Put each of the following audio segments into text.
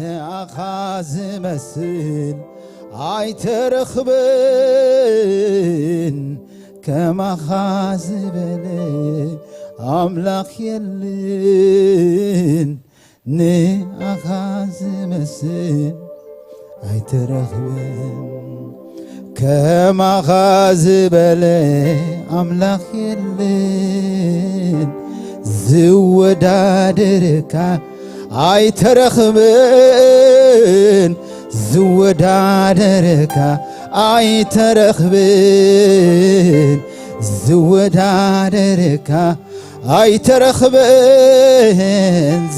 ንኣኻ ዝመስል ኣይተረኽበን፣ ከማኻ ዝበለ ኣምላኽ የለን። ንኣኻ ዝመስል ኣይተረኽበን፣ ከማኻ ዝበለ ኣምላኽ የለን። ዝወዳደረካ ኣይተረኽበን፣ ዝወዳደረካ ኣይተረኽበን፣ ዝወዳደረካ ኣይተረኽበን፣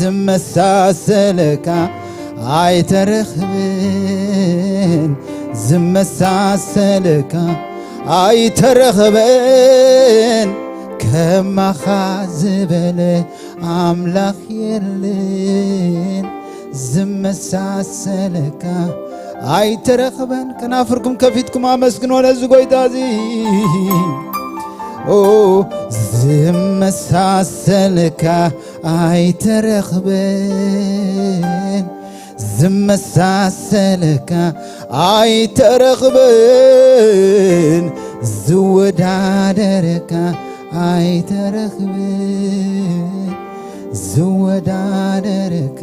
ዝመሳሰለካ ኣይተረኽበን፣ ዝመሳሰለካ ኣይተረኽበን፣ ከማኻ ዝበለ ኣምላኽ የለን፣ ዝመሳሰለካ ኣይተረኽበን። ከናፍርኩም ከፊትኩም ኣመስግኖ ነዚ ጎይታ እዚ። ኦ፣ ዝመሳሰለካ ኣይተረኽበን፣ ዝመሳሰለካ ኣይተረኽበን፣ ዝወዳደረካ ኣይተረኽበን፣ ዝወዳደረካ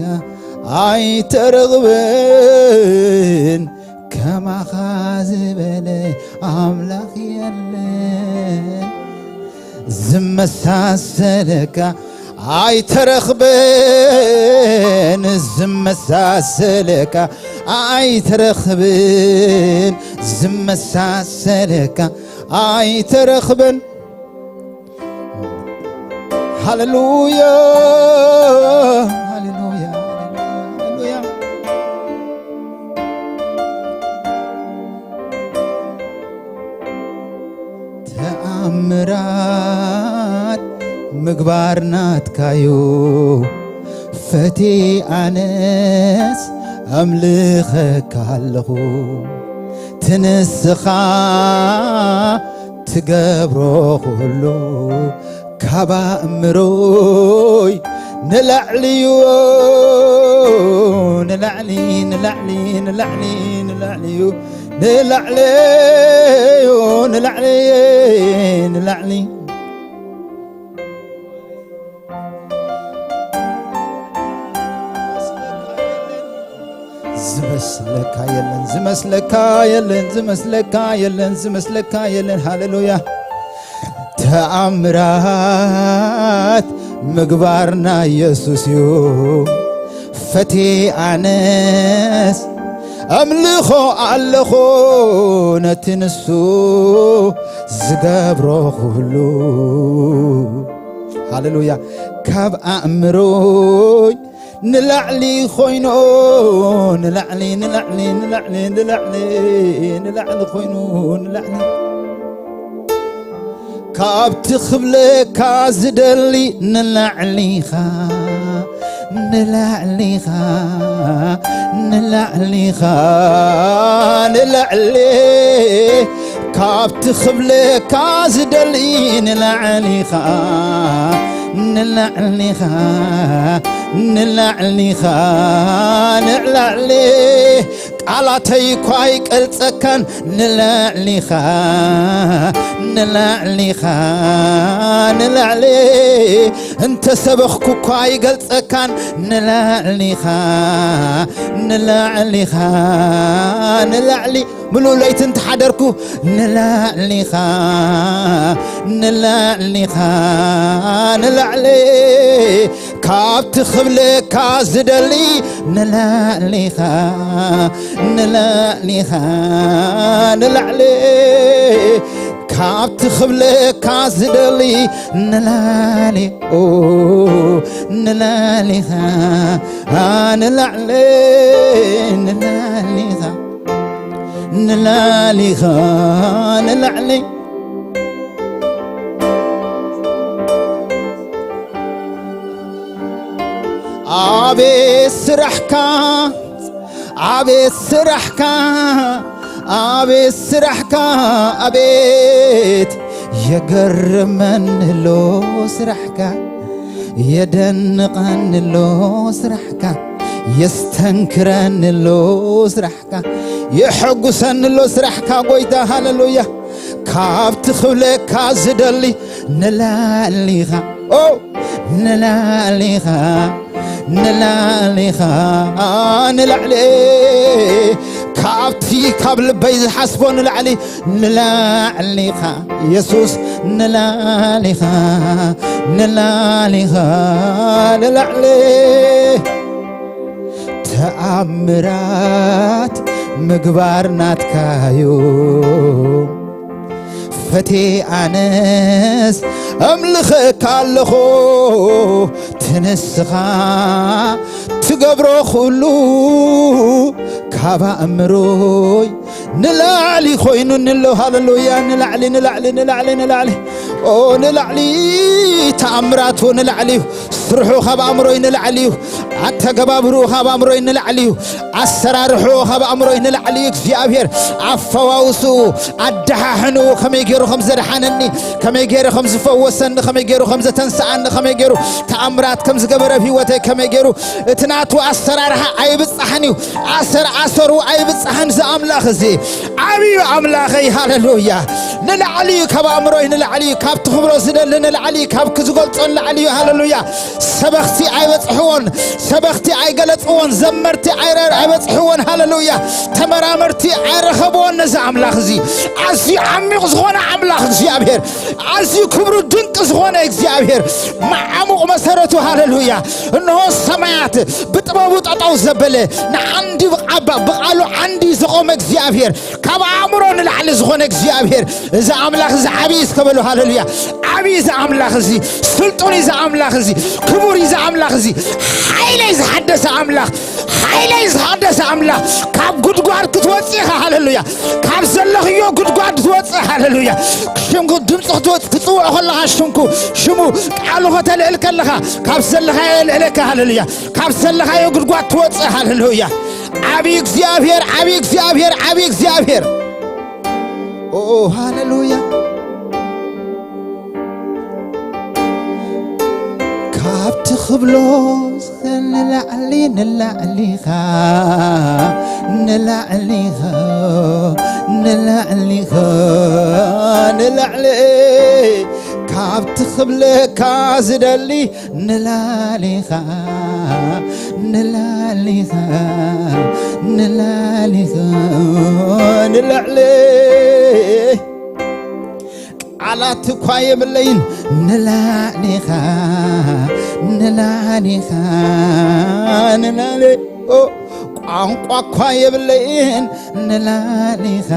ኣይተረኽበን፣ ከማኻ ዝበለ ኣምላኽ የለን። ዝመሳሰለካ ኣይተረኽበን፣ ዝመሳሰለካ ኣይተረኽብን፣ ዝመሳሰለካ ኣይተረኽበን። ሃሌሉያ፣ ሃሌሉያ፣ ሃሌሉያ። ተኣምራት ምግባር ናትካዩ፣ ፈትየ ኣነስ ኣምልኸካ ኣለኹ። ትንስኻ ትገብሮ ኩሉ ካብ ኣእምሮይ ንላዕሊዩ፣ ንላዕሊ፣ ንላዕሊ፣ ንላዕሊ፣ ንላዕሊዩ፣ ንላዕሊዩ፣ ንላዕሊ፣ ንላዕሊ። ዝመስለካ የለን፣ ዝመስለካ የለን፣ ዝመስለካ የለን፣ ዝመስለካ የለን። ሃሌሉያ። ተኣምራት ምግባር ናይ የሱስ እዩ። ፈትየ ኣነስ ኣምልኾ ኣለኹ ነቲ ንሱ ዝገብሮ ኩሉ። ሃሌሉያ። ካብ ኣእምሮይ ንላዕሊ ኮይኑ፣ ንላዕሊ፣ ንላዕሊ፣ ንላዕሊ፣ ንላዕሊ፣ ንላዕሊ ኮይኑ፣ ንላዕሊ። ካብቲ ክብለካ ዝደሊ ንላዕሊኻ፣ ንላዕሊኻ፣ ንላዕሊኻ፣ ንላዕሊ። ካብቲ ክብለካ ዝደሊ ንላዕሊኻ፣ ንላዕሊኻ፣ ንላዕሊኻ፣ ንላዕሊ። ቃላተይ እኳ ኣይቀልጸካን ንላዕሊኻ፣ ንላዕሊኻ፣ ንላዕሊ። እንተ ሰበኽኩ እኳ ኣይገልጸካን ንላዕሊኻ፣ ንላዕሊኻ፣ ንላዕሊ። ምሉእ ለይቲ እንተሓደርኩ ንላዕሊኻ፣ ንላዕሊኻ፣ ንላዕሊ። ካብቲ ክብለካ ዝደሊ ንላዕሊኻ፣ ንላዕሊኻ፣ ንላዕሊ። ካብቲ ክብለካ ዝደሊ ንላዕሊ፣ ኦ፣ ንላዕሊኻ፣ ንላዕሊ፣ ንላዕሊኻ፣ ንላዕሊኻ፣ ንላዕሊ። ኣቤት ስራሕካ፣ ኣቤት ስራሕካ፣ ኣቤት ስራሕካ፣ ኣቤት የገርመኒ ኣሎ ስራሕካ፣ የደንቐኒ ኣሎ ስራሕካ፣ የስተንክረኒ ኣሎ ስራሕካ፣ የሐጉሰኒ ኣሎ ስራሕካ ጎይታ። ሃለሉያ። ካብቲ ክብለካ ዝደሊ ንላዕሊኻ፣ ኦ ንላዕሊኻ፣ ንላዕሊኻ፣ ንላዕሊ፣ ካብቲ ካብ ልበይ ዝሓስቦ ንላዕሊ፣ ንላዕሊኻ የሱስ፣ ንላዕሊኻ፣ ንላዕሊኻ፣ ንላዕሊ። ተኣምራት ምግባር ናትካዩ፣ ፈቴ ኣነስ ኣምልኸካ ኣለኹ። ትንስኻ ትገብሮ ኩሉ ካብ ኣእምሮይ ንላዕሊ ኮይኑኒ ኣሎ። ሃለሉያ። ንላዕሊ፣ ንላዕሊ፣ ንላዕሊ፣ ንላዕሊ። ኦ ንላዕሊ። ተኣምራቱ ንላዕሊ እዩ። ስርሑ ካብ ኣእምሮይ ንላዕሊ እዩ። ኣተገባብርኡ ካብ ኣእምሮይ ንላዕሊ እዩ። ኣሰራርሕኡ ካብ ኣእምሮይ ንላዕሊ እዩ። እግዚኣብሔር ኣፈዋውስኡ፣ ኣደሓሕንኡ፣ ከመይ ገይሩ ከም ዘድሓነኒ፣ ከመይ ገይሩ ከም ዝፈወሰኒ፣ ከመይ ገይሩ ከም ዘተንስኣኒ፣ ከመይ ገይሩ ተኣምራት ከም ዝገበረ ኣብ ህይወተይ፣ ከመይ ገይሩ እቲ ናቱ ኣሰራርሓ ኣይብጻሕን እዩ። ኣሰር ኣሰሩ ኣይብጻሕን። እዚ ኣምላኽ እዚ ዓብዩ ኣምላኸይ፣ ሃለሉያ። ንላዕሊ እዩ፣ ካብ ኣእምሮይ ንላዕሊ እዩ፣ ካብ ትኽብሮ ዝደሊ ንላዕሊ እዩ፣ ካብ ክዝገልጾ ንላዕሊ እዩ። ሃለሉያ። ሰበኽቲ ኣይበጽሕዎን፣ ሰበኽቲ ኣይገለጽዎን፣ ዘመርቲ ኣይረ-፣ ኣይበጽሕዎን። ሃለሉያ። ተመራመርቲ ኣይረኸብዎን። ነዚ ኣምላኽ እዚ ኣዝዩ ዓሚቕ ዝኾነ ኣምላኽ እግዚኣብሔር፣ ኣዝዩ ክብሩ ድንቂ ዝኾነ እግዚኣብሔር፣ መዓሙቕ መሰረቱ። ሃለሉያ። እንሆ ሰማያት ብጥበቡ ጠጠው ዘበለ፣ ንዓንዲ ብቓ-፣ ብቓሉ ዓንዲ ዘቖመ እግዚኣብሔር፣ ካብ ኣእምሮ ንላዕሊ ዝኾነ እግዚኣብሔር፣ እዚ ኣምላኽ እዚ ዓብዪ እስከ በሉ። ሃለሉያ። ዓብዪ እዚ ኣምላኽ እዚ፣ ስልጡን እዚ ኣምላኽ እዚ፣ ክቡር እዚ ኣምላኽ እዚ፣ ሓይለይ ዝሓደሰ ኣምላኽ፣ ሓይለይ ዝሓደሰ ኣምላኽ፣ ካብ ጉድጓድ ክትወፅእ ኢኻ። ሃለሉያ። ካብ ዘለኽዮ ጉድጓድ ትወፅእ። ሃለሉያ። ሽምኩ ድምፂ ክትወፅ-፣ ክትፅውዕ ከለኻ ሽምኩ፣ ሽሙ፣ ቃሉ ከተልዕል ከለኻ ካብ ዘለኻዮ የልዕለካ። ሃለሉያ። ካብ ዘለኻዮ ጉድጓድ ትወፅእ። ሃለሉያ። ዓብዪ እግዚኣብሔር፣ ዓብዪ እግዚኣብሔር፣ ዓብዪ እግዚኣብሔር። ኦ ሃለሉያ። ካብቲ ክብሎ ንላዕሊ፣ ንላዕሊኻ፣ ንላዕሊኻ፣ ንላዕሊኻ፣ ንላዕሊ፣ ካብቲ ክብለካ ዝደሊ ንላዕሊኻ፣ ንላዕሊኻ፣ ንላዕሊኻ፣ ንላዕሊ። ቃላት እኳ የብለይን። ንላዕሊኻ፣ ንላዕሊኻ፣ ንላዕሊ። ኦ፣ ቋንቋ እኳ የብለይን። ንላዕሊኻ፣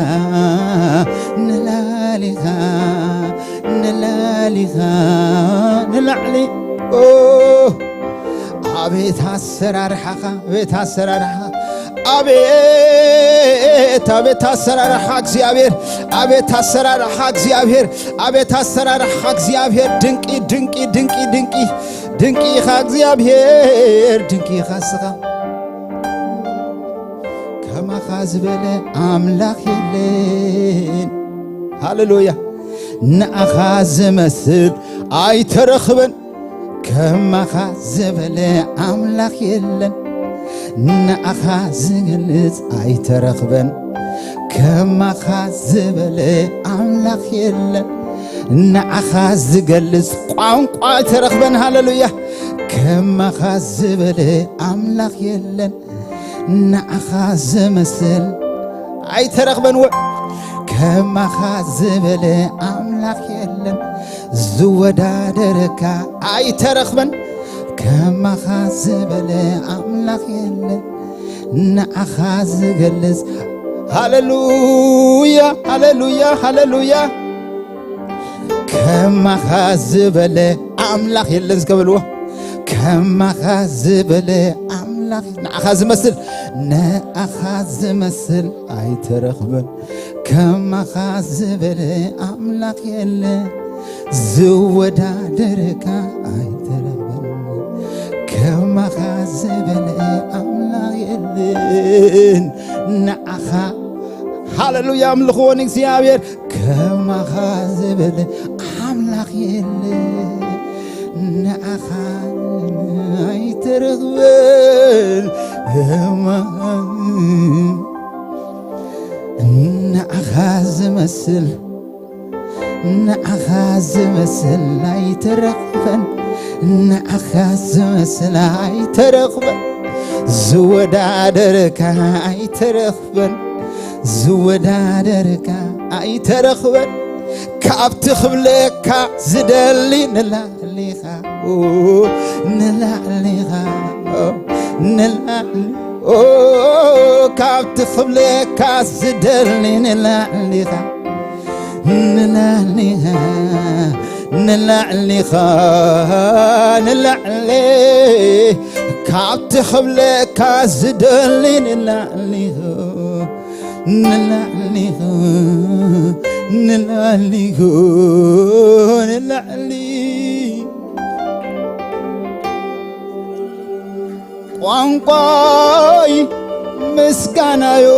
ንላዕሊኻ፣ ንላዕሊኻ፣ ንላዕሊ። ኦ፣ ኣቤት ኣሰራርሓኻ፣ ኣቤት ኣሰራርሓ፣ ኣቤት፣ ኣቤት ኣሰራርሓ እግዚኣብሔር፣ ኣቤት ኣሰራርሓ እግዚኣብሔር፣ ኣቤት ኣሰራርሓ እግዚኣብሔር። ድንቂ፣ ድንቂ፣ ድንቂ፣ ድንቂ፣ ድንቂ ኢኻ እግዚኣብሔር፣ ድንቂ ኢኻ እስኻ። ከማኻ ዝበለ ኣምላኽ የለን። ሃሌሉያ። ንኣኻ ዝመስል ኣይተረኽበን። ከማኻ ዝበለ ኣምላኽ የለን። ንኣኻ ዝገልጽ ኣይተረኽበን። ከማኻ ዝበለ ኣምላኽ የለን። ንኣኻ ዝገልጽ ቋንቋ ኣይተረኽበን። ሃሌሉያ። ከማኻ ዝበለ ኣምላኽ የለን። ንኣኻ ዝመስል ኣይተረኽበን። ወ-፣ ከማኻ ዝበለ ኣምላኽ የለን። ዝወዳደረካ ኣይተረኽበን። ከማኻ ዝበለ ኣምላኽ የለን። ንኣኻ ዝገልጽ። ሃሌሉያ፣ ሃሌሉያ፣ ሃሌሉያ። ከማኻ ዝበለ ኣምላኽ የለን። እስከ በልዎ። ከማኻ ዝበለ ኣምላኽ፣ ንኣኻ ዝመስል፣ ንኣኻ ዝመስል ኣይተረኽበን። ከማኻ ዝበለ ኣምላኽ የለን። ዝወዳደረካ ኣይተረኽበን። ከማኻ ዝበለ ኣምላኽ የለን። ንኣኻ፣ ሃሌሉያ፣ ኣምልኽዎ ንእግዚኣብሔር። ከማኻ ዝበለ ኣምላኽ የለን። ንኣኻ ኣይተረኽበን። እማ ንዓኻ ዝመስል፣ ንዓኻ ዝመስል ኣይተረኽበን፣ ንዓኻ ዝመስል ኣይተረኽበን፣ ዝወዳደርካ ኣይተረኽበን፣ ዝወዳደርካ ኣይተረኽበን። ካብቲ ክብለካ ዝደሊ ንላዕሊኻ፣ ንላዕሊኻ፣ ንላዕሊ፣ ካብቲ ክብለካ ዝደሊ ንላዕሊኻ፣ ንላዕሊኻ፣ ንላዕሊኻ፣ ንላዕሊ፣ ካብቲ ክብለካ ዝደሊ ንላዕሊኻ፣ ንላዕሊኻ፣ ንላዕሊኻ፣ ንላዕሊ። ቋንቋይ ምስጋናዮ፣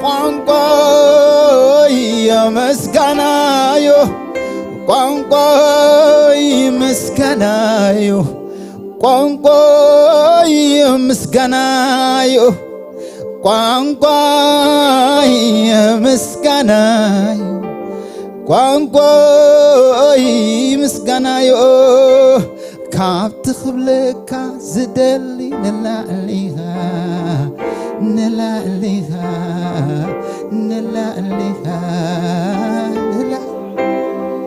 ቋንቋይ ምስጋናዮ፣ ቋንቋይ ምስጋናዮ፣ ቋንቋይ ምስጋናዮ፣ ቋንቋይ ምስጋናዮ፣ ቋንቋይ ምስጋናዮ። ካብቲ ክብለካ ዝደሊ ንላዕሊኻ፣ ንላዕሊኻ፣ ንላዕሊኻ፣ ንላዕ-፣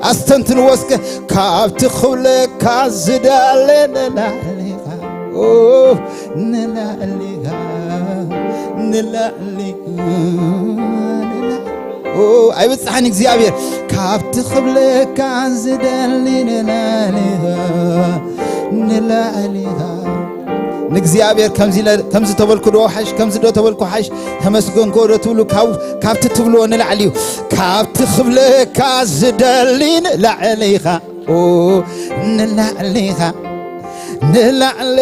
ኣስተንትንዎ እስከ። ካብቲ ክብለካ ዝደሊ ንላዕሊኻ፣ ኦ፣ ንላዕሊኻ፣ ንላዕሊኻ፣ ንላዕ-፣ ኦ፣ ኣይብጽሓን እግዚኣብሔር። ካብቲ ክብለካ ዝደሊ ንላዕሊኻ፣ ንላዕሊኻ። ንእግዚኣብሔር ከምዚ ኢለ-፣ ከምዚ ተበልኩ ዶ ሓሽ፣ ከምዚ ዶ ተበልኩ ሓሽ፣ ተመስገንኮ ዶ ትብሉ፣ ካብ-፣ ካብቲ ትብልዎ ንላዕሊ እዩ። ካብቲ ክብለካ ዝደሊ ንላዕሊኻ፣ ኦ፣ ንላዕሊኻ፣ ንላዕሊ።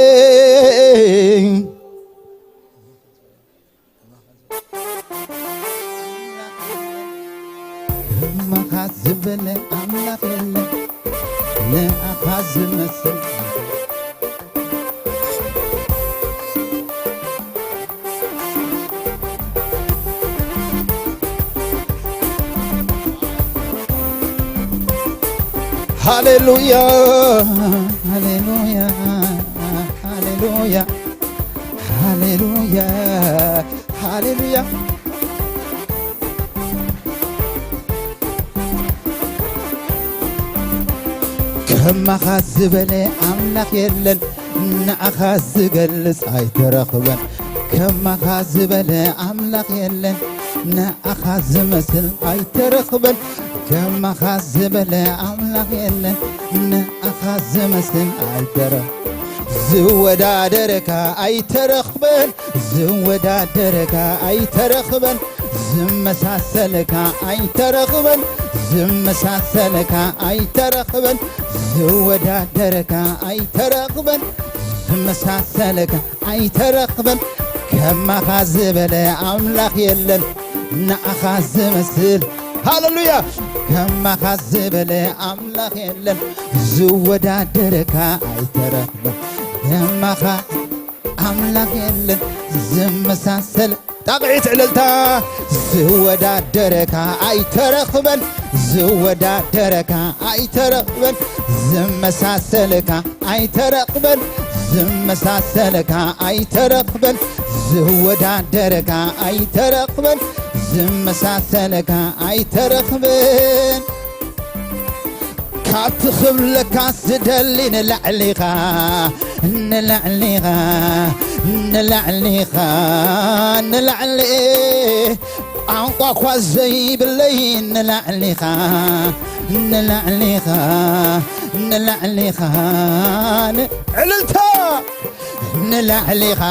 ከማኻ ዝበለ ኣምላኽ የለን፣ ንኣኻ ዝመስል። ሃሌሉያ፣ ሃሌሉያ፣ ሃሌሉያ፣ ሃሌሉያ፣ ሃሌሉያ። ከማኻ ዝበለ ኣምላኽ የለን፣ ንዓኻ ዝገልጽ ኣይተረኽበን። ከማኻ ዝበለ ኣምላኽ የለን፣ ንዓኻ ዝመስል ኣይተረኽበን። ከማኻ ዝበለ ኣምላኽ የለን፣ ንዓኻ ዝመስል ኣይተረ-፣ ዝወዳደረካ ኣይተረኽበን፣ ዝወዳደረካ ኣይተረኽበን፣ ዝመሳሰለካ ኣይተረኽበን፣ ዝመሳሰለካ ኣይተረኽበን፣ ዝወዳደረካ ኣይተረኽበን፣ ዝመሳሰለካ ኣይተረኽበን። ከማኻ ዝበለ ኣምላኽ የለን፣ ንዓኻ ዝመስል። ሃሌሉያ! ከማኻ ዝበለ ኣምላኽ የለን፣ ዝወዳደረካ ኣይተረኽበን። ከማኻ ኣምላኽ የለን፣ ዝመሳሰል። ጣቕዒት ዕልልታ። ዝወዳደረካ ኣይተረኽበን፣ ዝወዳደረካ ኣይተረኽበን፣ ዝመሳሰለካ ኣይተረኽበን፣ ዝመሳሰለካ ኣይተረኽበን፣ ዝወዳደረካ ኣይተረኽበን፣ ዝመሳሰለካ ኣይተረኽበን። ካብቲ ክብለካ ዝደሊ ንላዕሊኻ፣ ንላዕሊኻ፣ ንላዕሊኻ፣ ንላዕሊ። ቋንቋ እኳ ዘይብለይ ንላዕሊኻ፣ ንላዕሊኻ፣ ንላዕሊኻ፣ ን-፣ ዕልልታ! ንላዕሊኻ፣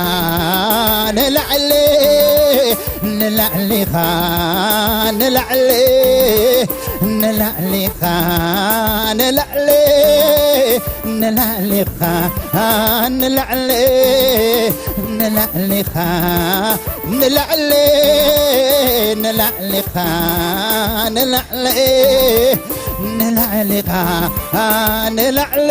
ንላዕሊ፣ ንላዕሊኻ፣ ንላዕሊ፣ ንላዕሊኻ፣ ንላዕሊ፣ ንላዕሊኻ፣ ንላዕሊ፣ ንላዕሊኻ፣ ንላዕሊ፣ ንላዕሊኻ፣ ንላዕሊ፣ ንላዕሊኻ፣ ንላዕሊ።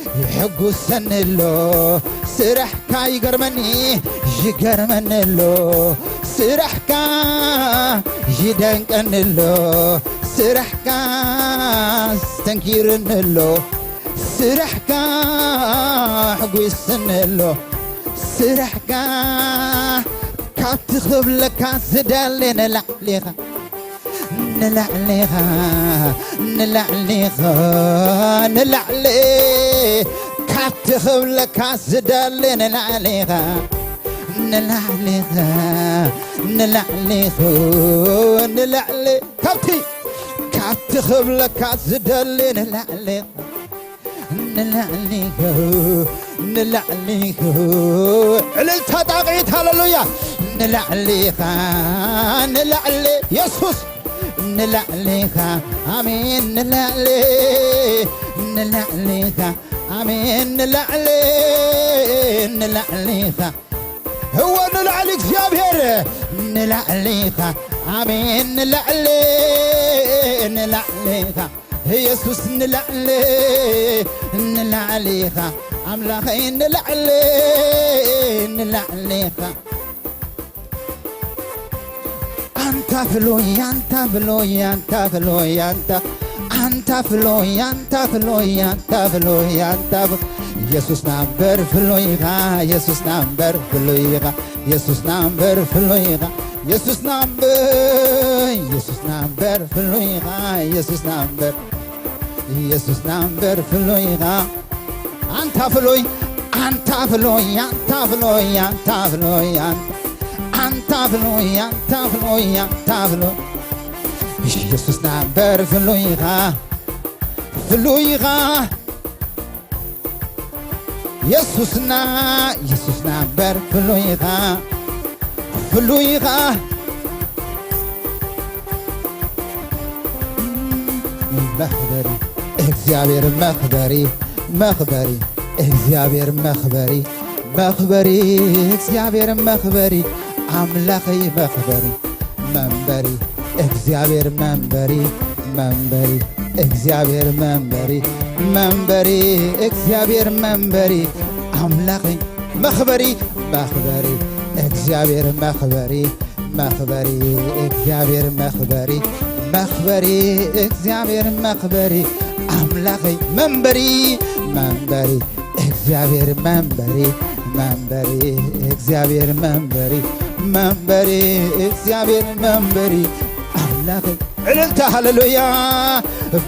ይሕጉሰኒ ኣሎ ስራሕካ፣ ይገርመኒ ይገርመኒ ኣሎ ስራሕካ፣ ይደንቀኒ ኣሎ ስራሕካ፣ ስተንኪርኒ ኣሎ ስራሕካ፣ ሕጉስኒ ኣሎ ስራሕካ። ካብቲ ክብለካ ዝደሊ ንላዕሊኻ፣ ንላዕሊኻ፣ ንላዕሊኻ፣ ንላዕሊ፣ ካብቲ ክብለካ ዝደሊ ንላዕሊኻ፣ ንላዕሊኻ፣ ንላዕሊኻ፣ ንላዕሊ፣ ካብቲ፣ ካብቲ ክብለካ ዝደሊ ንላዕሊኻ፣ ንላዕሊኻ፣ ንላዕሊኻ። ዕልልታ ጣቕዒት፣ ሃለሉያ። ንላዕሊኻ፣ ንላዕሊ፣ የሱስ፣ ንላዕሊኻ፣ ኣሜን፣ ንላዕሊ፣ ንላዕሊኻ፣ ኣሜን፣ ንላዕሊ፣ ንላዕሊኻ። እወ፣ ንላዕሊ እግዚኣብሔር፣ ንላዕሊኻ፣ ኣሜን፣ ንላዕሊ፣ ንላዕሊኻ። የሱስ ንላዕሊ፣ ንላዕሊኻ፣ ኣምላኸይ ንላዕሊ፣ ንላዕሊኻ። ኣንታ ፍሉይ፣ ኣንታ ፍሉይ፣ ኣንታ ፍሉይ፣ ኣንታ፣ ኣንታ ፍሉይ፣ ኣንታ ፍሉይ፣ ኣንታ ፍሉይ፣ ኣንታ ፍ-፣ የሱስና እምበር ፍሉይ ኢኻ፣ የሱስና እምበር ፍሉይ ኢኻ፣ የሱስና እምበር ፍሉይ ኢኻ፣ የሱስና እምበር፣ የሱስና እምበር ፍሉይ ኢኻ፣ የሱስና እምበር፣ የሱስና እምበር ፍሉይ ኢኻ። ኣንታ ፍሉይ፣ ኣንታ ፍሉይ፣ ኣንታ ፍሉይ፣ ኣንታ ፍሉይ፣ ኣን-፣ ኣንታ ፍሉይ፣ ኣንታ ፍሉይ፣ ኣንታ ፍሉይ። የሱስና እምበር ፍሉይ ኢኻ፣ ፍሉይ ኢኻ። የሱስና፣ የሱስና እምበር ፍሉይ ኢኻ፣ ፍሉይ ኢኻ። መኽበሪ እግዚኣብሔር፣ መኽበሪ፣ መኽበሪ እግዚኣብሔር፣ መኽበሪ፣ መኽበሪ እግዚኣብሔር፣ መኽበሪ ኣምላኸይ፣ መኽበሪ መንበሪ እግዚኣብሔር፣ መንበሪ፣ መንበሪ እግዚኣብሔር፣ መንበሪ፣ መንበሪ እግዚኣብሔር፣ መንበሪ ኣምላኸይ፣ መኽበሪ፣ መኽበሪ እግዚኣብሔር፣ መኽበሪ፣ መኽበሪ እግዚኣብሔር፣ መኽበሪ፣ መኽበሪ እግዚኣብሔር፣ መኽበሪ ኣምላኸይ፣ መንበሪ፣ መንበሪ እግዚኣብሔር፣ መንበሪ፣ መንበሪ እግዚኣብሔር፣ መንበሪ፣ መንበሪ እግዚኣብሔር፣ መንበሪ ኣምላኸይ። ዕልልታ፣ ሃሌሉያ።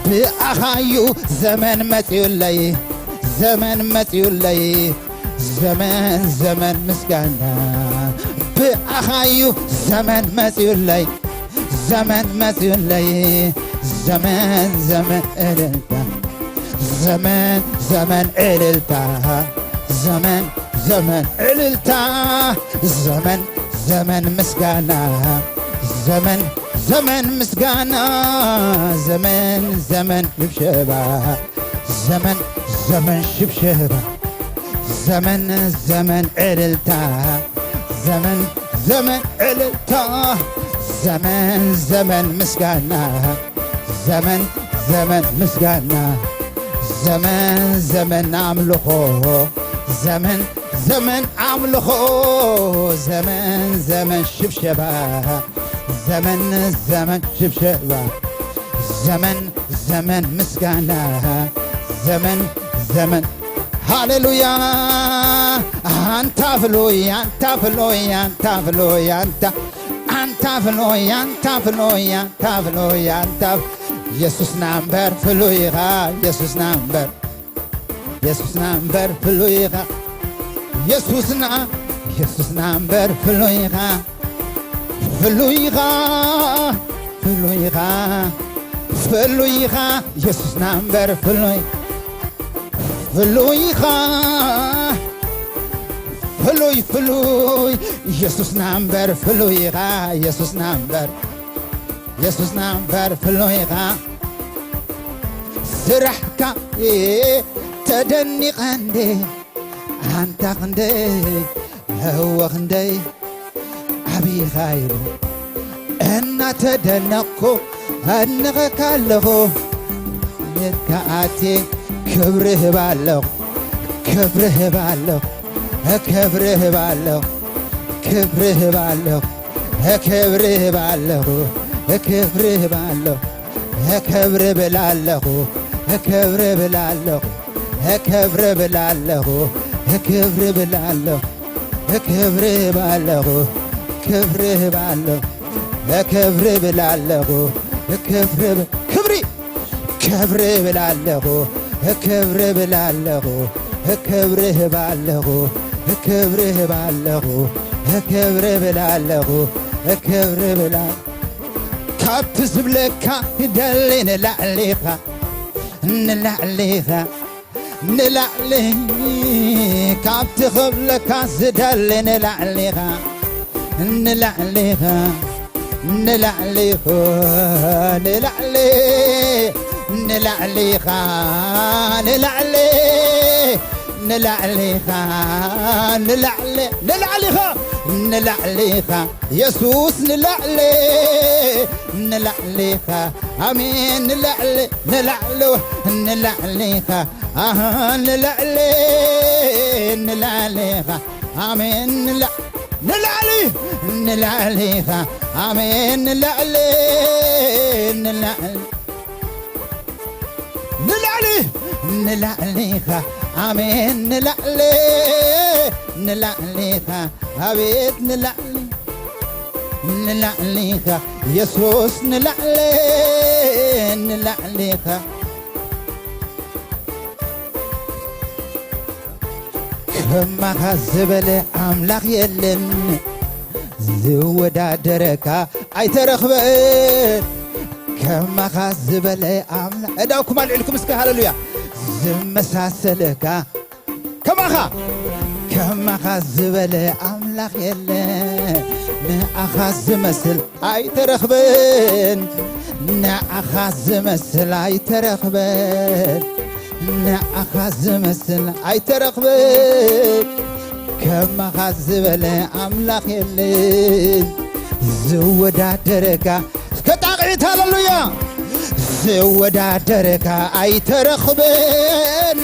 ብኣኻዩ ዘመን መጺኡለይ፣ ዘመን መጺኡለይ፣ ዘመን፣ ዘመን ምስጋና። ብኣኻዩ ዘመን መጺኡለይ፣ ዘመን መጺኡለይ፣ ዘመን፣ ዘመን ዕልልታ፣ ዘመን፣ ዘመን ዕልልታ፣ ዘመን፣ ዘመን ዕልልታ፣ ዘመን፣ ዘመን ምስጋና፣ ዘመን፣ ዘመን ምስጋና፣ ዘመን፣ ዘመን ሽብሸባ፣ ዘመን፣ ዘመን ሽብሸባ፣ ዘመን፣ ዘመን ዕልልታ፣ ዘመን፣ ዘመን ዕልልታ፣ ዘመን፣ ዘመን ምስጋና፣ ዘመን፣ ዘመን ምስጋና፣ ዘመን፣ ዘመን ኣምልኾ፣ ዘመን፣ ዘመን ኣምልኾ፣ ዘመን፣ ዘመን ሽብሸባ፣ ዘመን፣ ዘመን ሽብሸባ፣ ዘመን፣ ዘመን ምስጋና፣ ዘመን፣ ዘመን፣ ሃሌሉያ። ኣንታ ፍሉይ፣ ኣንታ ፍሉይ፣ ኣንታ ፍሉይ፣ ኣንታ፣ ኣንታ ፍሉይ፣ ኣንታ ፍሉይ፣ ኣንታ ፍሉይ፣ ኣንታ፣ የሱስና እምበር ፍሉይ ኢኻ፣ የሱስና እምበር፣ የሱስና እምበር ፍሉይ ኢኻ፣ የሱስና፣ የሱስና እምበር ፍሉይ ኢኻ። ፍሉይ ኢኻ፣ ፍሉይ ኢኻ፣ ፍሉይ ኢኻ፣ የሱስና እምበር ፍሉይ፣ ፍሉይ ኢኻ፣ ፍሉይ፣ ፍሉይ፣ የሱስና እምበር ፍሉይ ኢኻ፣ የሱስና እምበር፣ የሱስና እምበር ፍሉይ ኢኻ። ስራሕካ ተደኒቐ እንዴ ኣንታ ክንደይ፣ እወ ክንደይ ዓቢኻ ኢሉ እናተደነቕኩ ኣድንቐካ ኣለኹ። ነካ ኣትየ ክብሪ ህብ ኣለኹ። ክብሪ ህብ ኣለኹ፣ ክብሪ ህብ ኣለኹ፣ ክብሪ ህብ ኣለኹ፣ ክብሪ ህብ ኣለኹ፣ ክብሪ ህብ ኣለኹ፣ ክብሪ ብል ኣለኹ፣ ክብሪ ብል ኣለኹ፣ ክብሪ ብል ኣለኹ፣ ክብሪ ብል ኣለኹ፣ ክብሪ ህብ ኣለኹ፣ ክብሪ ህብ ኣለኹ፣ ክብሪ ብል ኣለኹ፣ ክብሪ ብ-፣ ክብሪ ክብሪ ብል ኣለኹ፣ ክብሪ ብል ኣለኹ፣ ክብሪ ህብ ኣለኹ፣ ክብሪ ህብ ኣለኹ፣ ክብሪ ብል ኣለኹ፣ ክብሪ ብል ኣ-፣ ካብቲ ዝብለካ ይደሊ ንላዕሊኻ፣ ንላዕሊኻ፣ ንላዕሊ፣ ካብቲ ክብለካ ዝደሊ ንላዕሊኻ፣ ንላዕሊኻ፣ ንላዕሊኻ፣ ንላዕሊ፣ ንላዕሊኻ፣ ንላዕሊ፣ ንላዕሊኻ፣ ንላዕሊ፣ ንላዕሊኻ፣ ንላዕሊኻ፣ የሱስ ንላዕሊ፣ ንላዕሊኻ፣ ኣሜን፣ ንላዕሊ፣ ንላዕሊ፣ ንላዕሊኻ፣ ኣሃ፣ ንላዕሊ፣ ንላዕሊኻ፣ ኣሜን፣ ንላ-፣ ንላዕሊ፣ ንላዕሊኻ፣ ኣሜን፣ ንላዕሊ፣ ንላዕሊ፣ ንላዕሊ፣ ንላዕሊኻ፣ ኣሜን፣ ንላዕሊ፣ ንላዕሊኻ፣ ኣቤት ንላዕሊ፣ ንላዕሊኻ፣ የሱስ ንላዕሊ፣ ንላዕሊኻ። ከማኻ ዝበለ ኣምላኽ የለን፣ ዝወዳደረካ ኣይተረኽበን። ከማኻ ዝበለ ኣምላኽ፣ እዳውኩም ኣልዒልኩም እስከ ሃሌሉያ። ዝመሳሰለካ ከማኻ፣ ከማኻ ዝበለ ኣምላኽ የለ። ንኣኻ ዝመስል ኣይተረኽበን፣ ንኣኻ ዝመስል ኣይተረኽበን፣ ንኣኻ ዝመስል ኣይተረኽበን። ከማኻ ዝበለ ኣምላኽ የለን ዝወዳደረካ። እስከ ጣቕዒት ሃሌሉያ። ዝወዳደረካ ኣይተረኽበን፣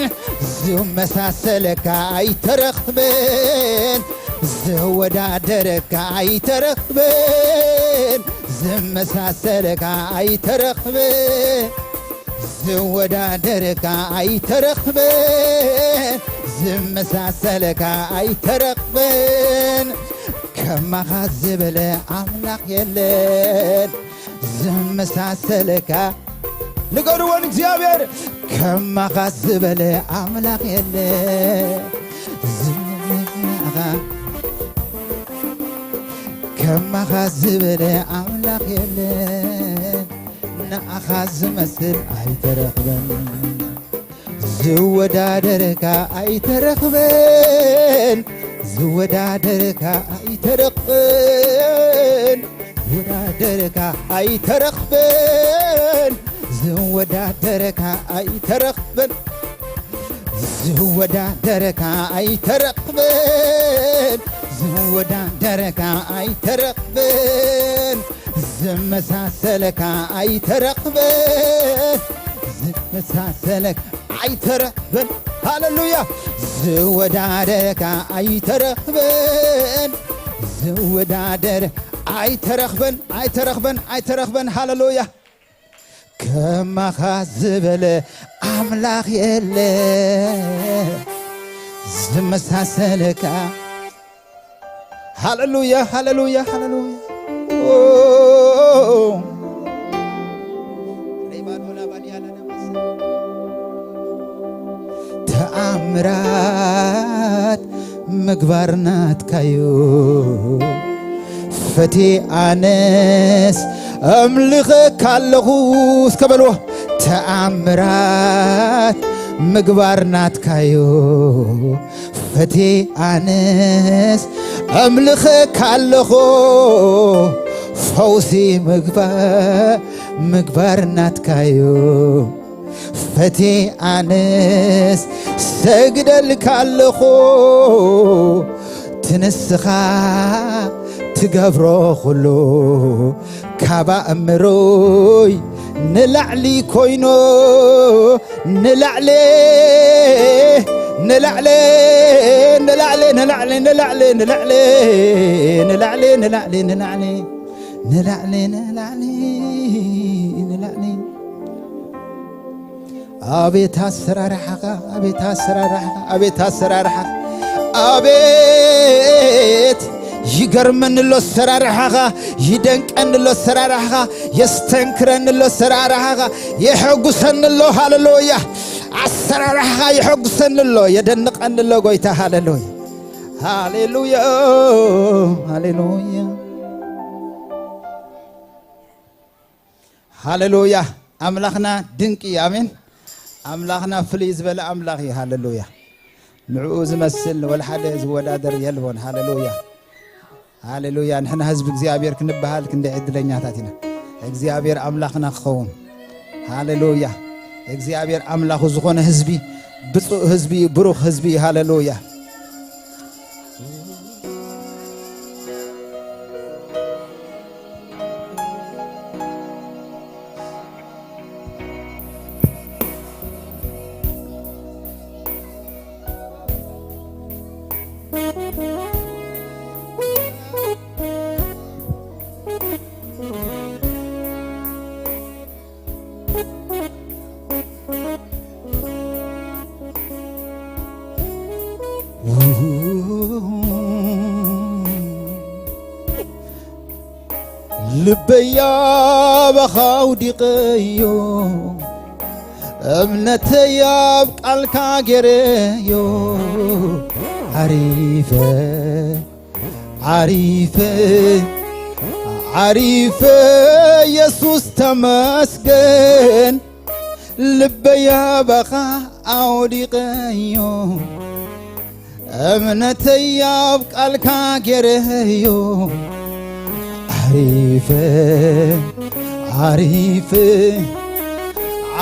ዝመሳሰለካ ኣይተረኽበን፣ ዝወዳደረካ ኣይተረኽበን፣ ዝመሳሰለካ ኣይተረኽበን፣ ዝወዳደረካ ኣይተረኽበን፣ ዝመሳሰለካ ኣይተረኽበን። ከማኻ ዝበለ ኣምላኽ የለን ዝመሳሰለካ። ንገርዎ ንእግዚኣብሔር፣ ከማኻ ዝበለ ኣምላኽ የለ። ዝመኻ፣ ከማኻ ዝበለ ኣምላኽ የለ። ንኣኻ ዝመስል ኣይተረኽበን። ዝወዳደርካ ኣይተረኽበን፣ ዝወዳደርካ ኣይተረኽበን፣ ዝወዳደርካ ኣይተረኽበን፣ ዝወዳደርካ ኣይተረኽበን፣ ዝወዳደርካ ኣይተረኽበን፣ ዝወዳደርካ ኣይተረኽበን። ዝመሳሰለካ ኣይተረኽበን፣ ዝመሳሰለካ ኣይተረኽበን። ሃሌሉያ። ዝወዳደርካ ኣይተረኽበን፣ ዝወዳደር ኣይተረኽበን፣ ኣይተረኽበን፣ ኣይተረኽበን። ሃሌሉያ። ከማኻ ዝበለ ኣምላኽ የለ ዝመሳሰለካ። ሃሌሉያ፣ ሃሌሉያ፣ ሃሌሉያ። ኦ፣ ተኣምራት ምግባር ናትካዩ ፈቴ ኣነስ ኣምልኸካ ኣለኹ። እስከ በልዎ። ተኣምራት ምግባር ናትካዩ ፈቴ ኣነስ ኣምልኸካ ኣለኹ። ፈውሲ ምግባር፣ ምግባር ናትካዩ ፈቴ ኣነስ ሰግደልካ ኣለኹ። ትንስኻ ትገብሮ ኩሉ ካብ ኣእምሮይ ንላዕሊ ኮይኑ፣ ንላዕሊ፣ ንላዕሊ ንላዕሊ ንላዕሊ ንላዕሊ ንላዕሊ ንላዕሊ ንላዕሊ ንላዕሊ ንላዕሊ ንላዕሊ ንላዕሊ። ኣቤት ኣሰራርሓኻ፣ ኣቤት ኣሰራርሓኻ፣ ኣቤት ኣሰራርሓኻ፣ ኣቤት ይገርመኒ ኣሎ ኣሰራርሓኻ፣ ይደንቀኒ ኣሎ ኣሰራርሓኻ፣ የስተንክረኒ ኣሎ ኣሰራርሓኻ፣ የሐጉሰኒ ኣሎ። ሃሌሉያ። ኣሰራርሓኻ የሐጉሰኒ ኣሎ፣ የደንቐኒ ኣሎ ጎይታ። ሃሌሉያ፣ ሃሌሉያ፣ ሃሌሉያ። ሃሌሉያ። ኣምላኽና ድንቂ እዩ። ኣሜን። ኣምላኽና ፍልይ ዝበለ ኣምላኽ እዩ። ሃሌሉያ። ንዕኡ ዝመስል ወላ ሓደ ዝወዳደር የልቦን። ሃሌሉያ፣ ሃሌሉያ። ንሕና ህዝቢ እግዚኣብሔር ክንበሃል ክንደይ ዕድለኛታት ኢና። እግዚኣብሔር ኣምላኽና ክኸውን። ሃሌሉያ። እግዚኣብሔር ኣምላኹ ዝኾነ ህዝቢ ብፁዕ ህዝቢ እዩ፣ ብሩኽ ህዝቢ እዩ። ሃሌሉያ። ልበይ ኣባኻ ኣውዲቐዮ፣ እምነተይ ኣብ ቃልካ ገይረዮ። ዓሪፈ፣ ዓሪፈ፣ ዓሪፈ፣ የሱስ ተመስገን። ልበይ ኣባኻ ኣውዲቐዮ፣ እምነተይ ኣብ ቃልካ ገይረዮ። ዓሪፈ፣ ዓሪፈ፣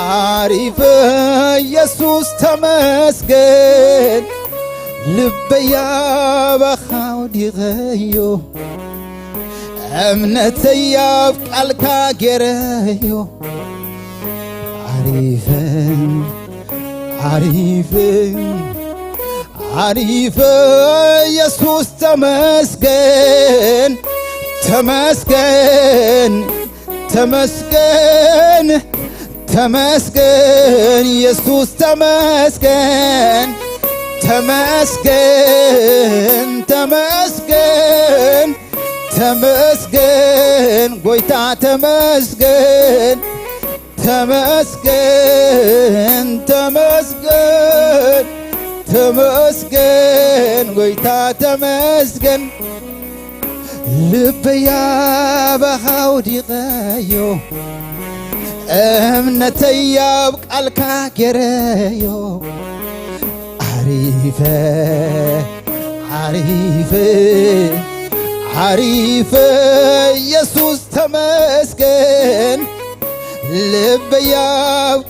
ዓሪፈ፣ የሱስ ተመስገን። ልበይ ኣባኻ ኣውዲቐዮ፣ እምነተይ ኣብ ቃልካ ገይረዮ። ዓሪፈ፣ ዓሪፈ፣ ዓሪፈ፣ የሱስ ተመስገን፣ ተመስገን፣ ተመስገን፣ ተመስገን፣ የሱስ ተመስገን፣ ተመስገን፣ ተመስገን፣ ተመስገን፣ ጎይታ ተመስገን። ተመስገን፣ ተመስገን፣ ተመስገን፣ ጎይታ ተመስገን። ልበይ ኣባኻ ኣውዲቐዮ፣ እምነተይ ኣብ ቃልካ ገይረዮ። ዓሪፈ፣ ዓሪፈ፣ ዓሪፈ፣ የሱስ ተመስገን። ልበይ ኣብኻ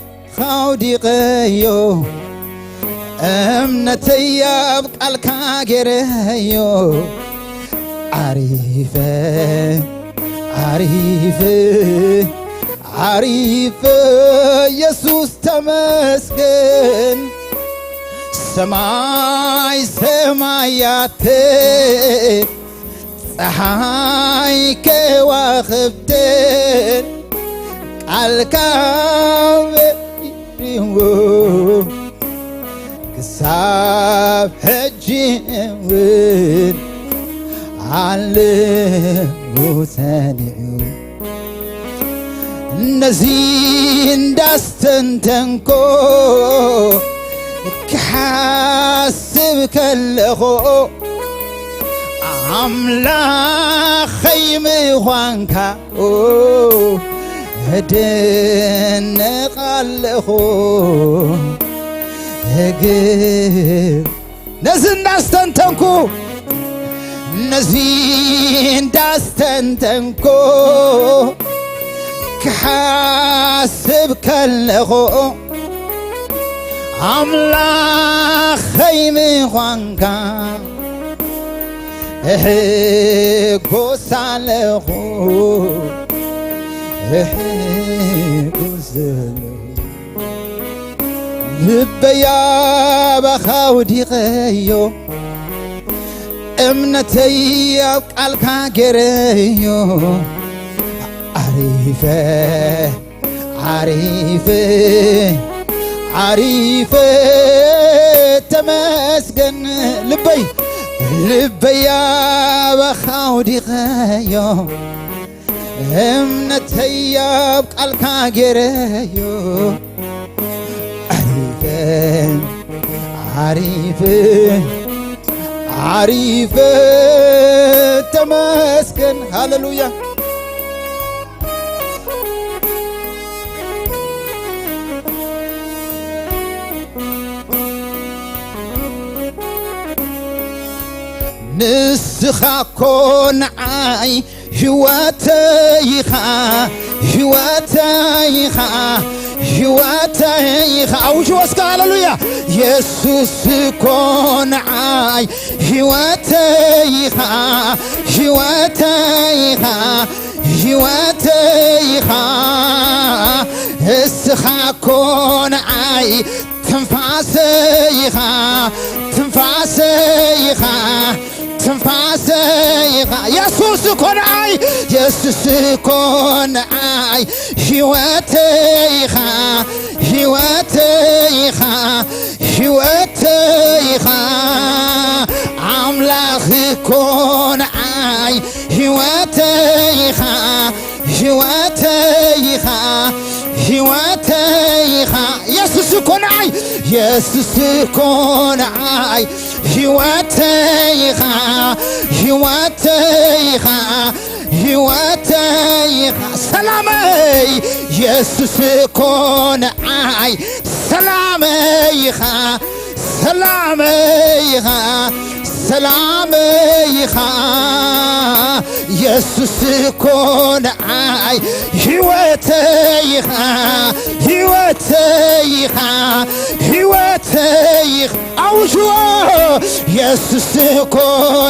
ኣውዲቐዮ፣ እምነተይ ኣብ ቃልካ ገይረዮ። ዓሪፈ፣ ዓሪፈ፣ ዓሪፈ፣ የሱስ ተመስገን። ሰማይ ሰማያት ጸሓይ ከዋኽብትን ቃልካ በሪዎ፣ ክሳብ ሕጂ እውን ኣለዉ ጸኒዑ። ነዚ እንዳስተንተንኮ ክሓስብ ከለኹ፣ ኣምላኸይ ምዃንካ እድነቕ ኣለኹ። እግር ነዚ እንዳስተንተንኩ፣ ነዚ እንዳስተንተንኩ ክሓስብ ከለኹ፣ ኣምላኸይ ምዃንካ እሕጎስ ኣለኹ፣ እሕጎስ ዘለኹ። ልበይ ኣባኻ ወዲቐዮ፣ እምነተይ ኣብ ቃልካ ገይረዮ። ዓሪፈ፣ ዓሪፈ፣ ዓሪፈ፣ ተመስገን። ልበይ፣ ልበይ ኣባኻ ወዲቐዮ፣ እምነተይ ኣብ ቃልካ ገይረዮ። ዓሪፈ፣ ዓሪፈ፣ ዓሪፈ፣ ተመስገን። ሃሌሉያ። ንስኻ እኮ ንዓይ ህይወተይ ኢኻ፣ ህይወተይ ኢኻ፣ ህይወተይ ኢኻ። ኣውጅዎ እስከ ሃሌሉያ። የሱስ እኮ ንዓይ ህይወተይ ኢኻ፣ ህይወተይ ኢኻ፣ ህይወተይ ኢኻ። እስኻ እኮ ንዓይ ትንፋሰይ ኢኻ፣ ትንፋሰይ ኢኻ፣ ትንፋሰይ ኢኻ። የሱስ እኮ ንዓይ፣ የሱስ እኮ ንዓይ ህይወተይ ኢኻ፣ ህይወተይ ኢኻ፣ ህይወተይ ኢኻ። ኣምላኽ እኮ ንዓይ ህይወተይ ኢኻ፣ ህይወተይ ኢኻ፣ ህይወተይ ኢኻ። የሱስ እኮ ንዓይ፣ የሱስ እኮ ንዓይ ህይወተይ ኢኻ፣ ህይወተይ ኢኻ፣ ህይወተይ ኢኻ። ሰላመይ የሱስ እኮ ንዓይ ሰላመይ ኢኻ፣ ሰላመይ ኢኻ፣ ሰላመይ ኢኻ። የሱስ እኮ ንዓይ ህይወተይ ኢኻ፣ ህይወተይ ኢኻ፣ ህይወተይ ኢኻ። ኣውጅዎ! የሱስ እኮ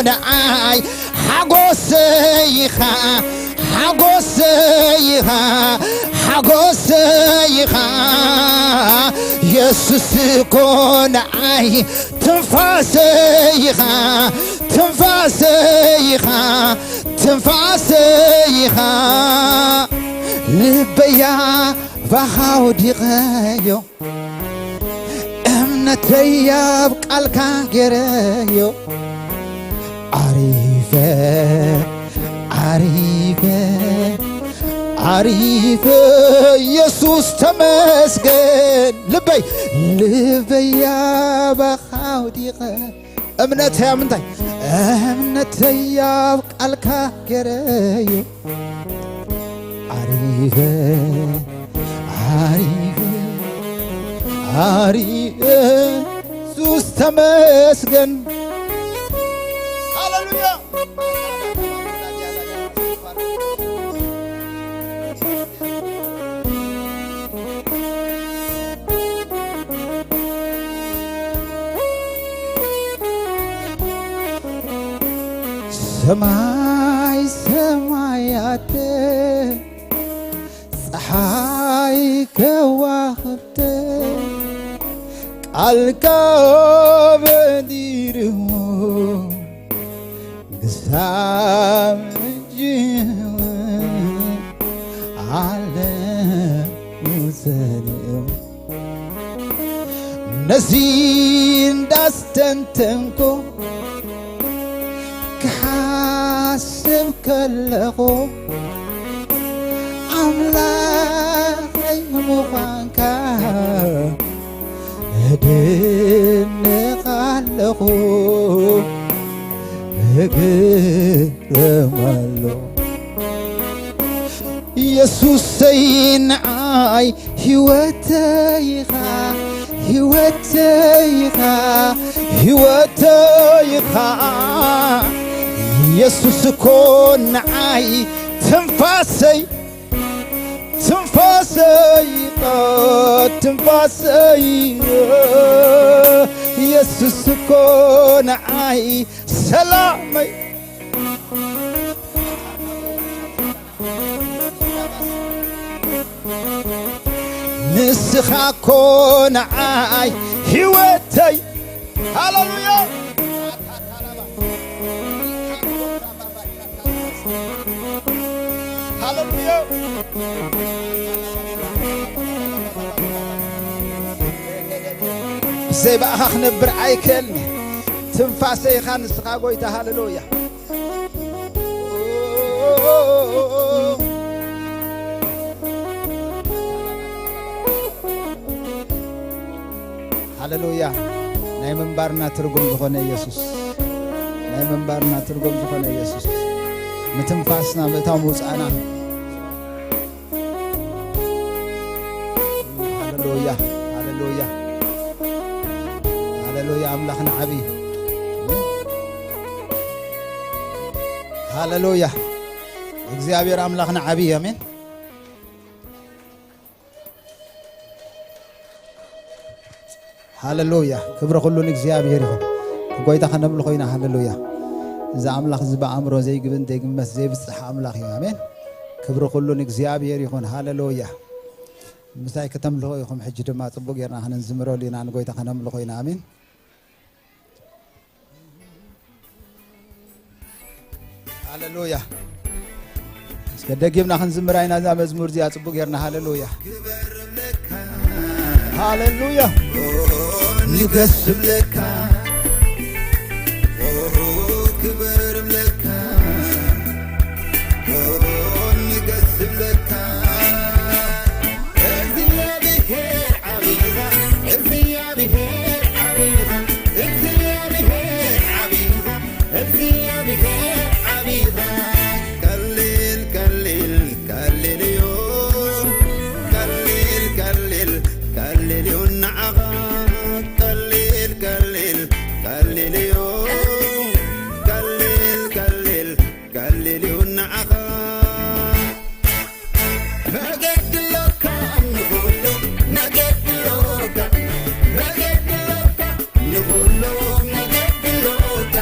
ንዓይ ሓጎሰይ ኢኻ፣ ሓጎሰይ ኢኻ፣ ሓጎሰይ ኢኻ። የሱስ እኮ ንዓይ ትንፋሰይ ኢኻ፣ ትንፋሰይ ኢኻ፣ ትንፋሰይ ኢኻ። ልበያ ባኻ ወዲቐዮ፣ እምነተይ ኣብ ቃልካ ገይረዮ። ዓሪፈ፣ ዓሪፈ፣ ዓሪፈ፣ የሱስ ተመስገን። ልበይ፣ ልበይ ኣባኻ ወዲቐ። እምነተይ ኣብ ምንታይ? እምነተይ ኣብ ቃልካ ገይረዮ። ዓሪፈ፣ ዓሪፈ፣ ዓሪፈ፣ የሱስ ተመስገን። ሃሌሉያ። ሰማይ ሰማያት ጸሓይ ከዋኽብት ቃልካ በዲርዎ ክሳብ ሕጂ እውን ኣለዉ ጸኒዖም። ነዚ እንዳስተንተንኩ ክሓስብ ከለኹ ኣምላኸይ ምዃንካ እድነቕ ኣለኹ፣ እግረም ኣለኹ። የሱሰይ ንዓይ ህይወተይ ኢኻ፣ ህይወተይ ኢኻ፣ ህይወተይ ኢኻ። የሱስ እኮ ንዓይ ትንፋሰይ፣ ትንፋሰይ ኢኻ፣ ትንፋሰይ። የሱስ እኮ ንዓይ ሰላመይ። ንስኻ እኮ ንዓይ ህይወተይ። ሃሌሉያ። ሃሌሉያ። ብዘይ ብኣኻ ክነብር ኣይክእልን። ትንፋሰይ ኢኻ ንስኻ ጎይታ። ሃሌሉያ። ሃሌሉያ። ናይ ምንባርና ትርጉም ዝኾነ ኢየሱስ፣ ናይ ምንባርና ትርጉም ዝኾነ ኢየሱስ፣ ምትንፋስና፣ ምእታው ምውፃእና። ሃሌሉያ፣ ሃሌሉያ፣ ሃሌሉያ። ኣምላኽና ዓብዪ። ሃሌሉያ። እግዚኣብሔር ኣምላኽና ዓብዪ። ኣሜን። ሃሌሉያ። ክብሪ ኩሉ ንእግዚኣብሔር ይኹን። ጎይታ ከነምልኾ ኢና። ሃሌሉያ። እዚ ኣምላኽ እዚ ብኣእምሮ ዘይግብን ዘይግመት ዘይብጽሕ ኣምላኽ እዩ። ኣሜን። ክብሪ ኩሉ ንእግዚኣብሔር ይኹን። ሃሌሉያ። ምሳይ ከተምልኾ ኢኹም። ሕጂ ድማ ጽቡቕ ጌርና ክንዝምረሉ ኢና። ንጎይታ ከነምልኾ ኢና። ኣሜን። ሃሌሉያ። እስከ ደጊምና ክንዝምራ ኢና እዛ መዝሙር እዚኣ ጽቡቕ ጌርና። ሃሌሉያ። ሃሌሉያ። ንገስ ብለካ፣ ክበር ብለካ፣ ንገስ ብለካ። እግዚኣብሔር ዓቢኻ፣ እግዚኣብሔር ዓቢኻ፣ እግዚኣብሔር ዓቢኻ፣ እግዚኣብሔር ዓቢኻ። ቀሊል፣ ቀሊል፣ ቀሊል እዩ። ቀሊል፣ ቀሊል፣ ቀሊል እዩ ንዓኻ። ቀሊል፣ ቀሊል፣ ቀሊል እዩ። ቀሊል፣ ቀሊል፣ ቀሊል እዩ ንዓኻ። መገዲ ኣሎካ ንኹሉ፣ መገዲ ኣሎካ፣ መገዲ ኣሎካ ንኹሉ፣ መገዲ ኣሎካ፣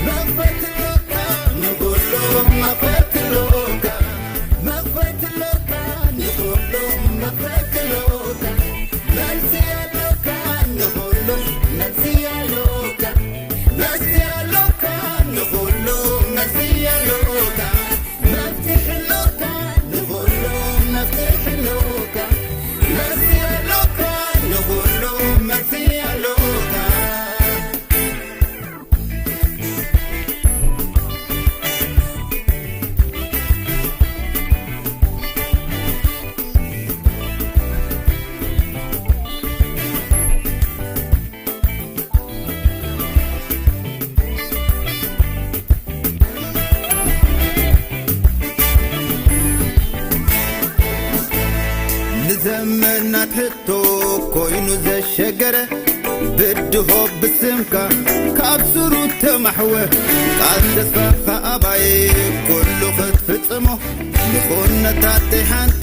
መኽፈቲ ኣሎካ ንኹሉ፣ መኽፈቲ ኣሎካ፣ መኽፈቲ ኣሎካ ንኹሉ፣ መኽፈቲ ኣሎካ፣ መልሲ ኣሎካ ንኹሉ፣ መልሲ ኣሎካ፣ መልሲ ኣሎካ ንኹሉ፣ መልሲ ኣሎካ። መፍትሒ ኣሎካ ንኹሉ፣ መፍትሒ ኣሎካ። መልሲ ኣሎካ ንኹሉ፣ መልሲ ኣሎካ። ንዘመናት ሕቶ ኮይኑ ዘሸገረ፣ ብድሆ ብስምካ ካብ ስሩ ተማሕወ። ቃል ተስፋኻ ኣባይ ኩሉ ክትፍጽሞ፣ ንኹነታተይ ሓንቲ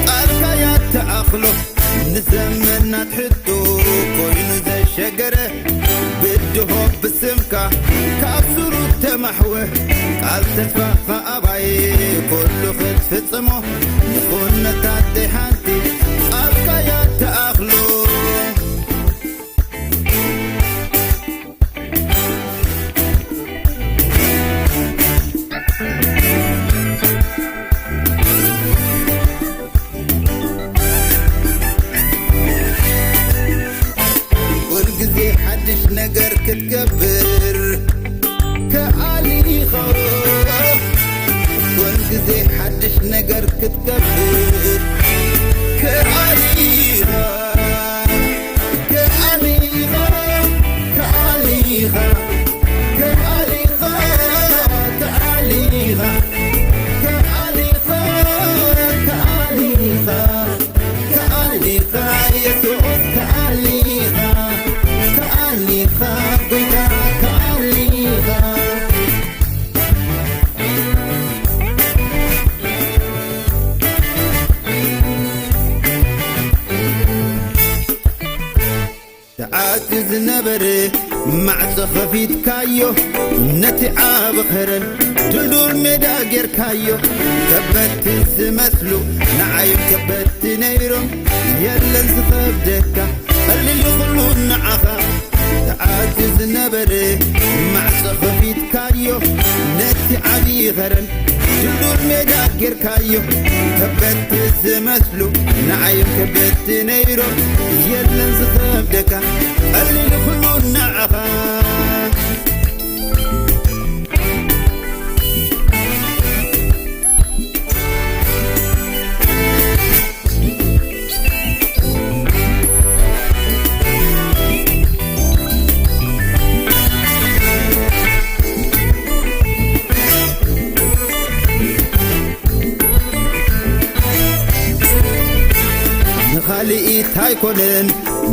ቃልካ ያተኣኽሎ። ንዘመናት ሕቶ ኮይኑ ዘሸገረ፣ ብድሆ ብስምካ ካብ ስሩ ተማሕወ። ቃል ተስፋኻ ኣባይ ኩሉ ክትፍጽሞ፣ ንኹነታተይ ሓንቲ ቃልካ ያተኣኽሎ። ኩልግዜ ሓድሽ ነገር ክትገብር ከኣሊኻ፣ ኩልግዜ ሓድሽ ነገር ክትገብር ከኣሊኻ፣ ከኣሊኻ፣ ከኣሊኻ፣ ከኣሊኻ፣ ከኣሊኻ፣ ከኣሊኻ፣ ከኣሊኻ፣ ከኣሊኻ፣ የሱስ ከኣሊኻ፣ ከኣሊኻ፣ ጎይታ ከኣሊኻ። ተዓጽዩ ዝነበረ ማዕጾ ኸፊትካዮ ነቲ ዓቢ ኸረን፣ ድልዱል ሜዳ ጌርካዮ። ከበድቲ ዝመስሉ ንዓዮም ከበድቲ ነይሮም፣ የለን ዝኸብደካ፣ ቀሊል ኩሉ ንዓኻ ተኣትዩ ዝነበረ። ማዕጾ ኸፊትካዮ ነቲ ዓቢ ኸረን፣ ድልዱል ሜዳ ጌርካዮ። ከበድቲ ዝመስሉ ንዓዮም ከበድቲ ነይሮም፣ የለን ዝኸብደካ፣ ቀሊል ኩሉ ንዓኻ። ንኻልኢት ኣይኮነን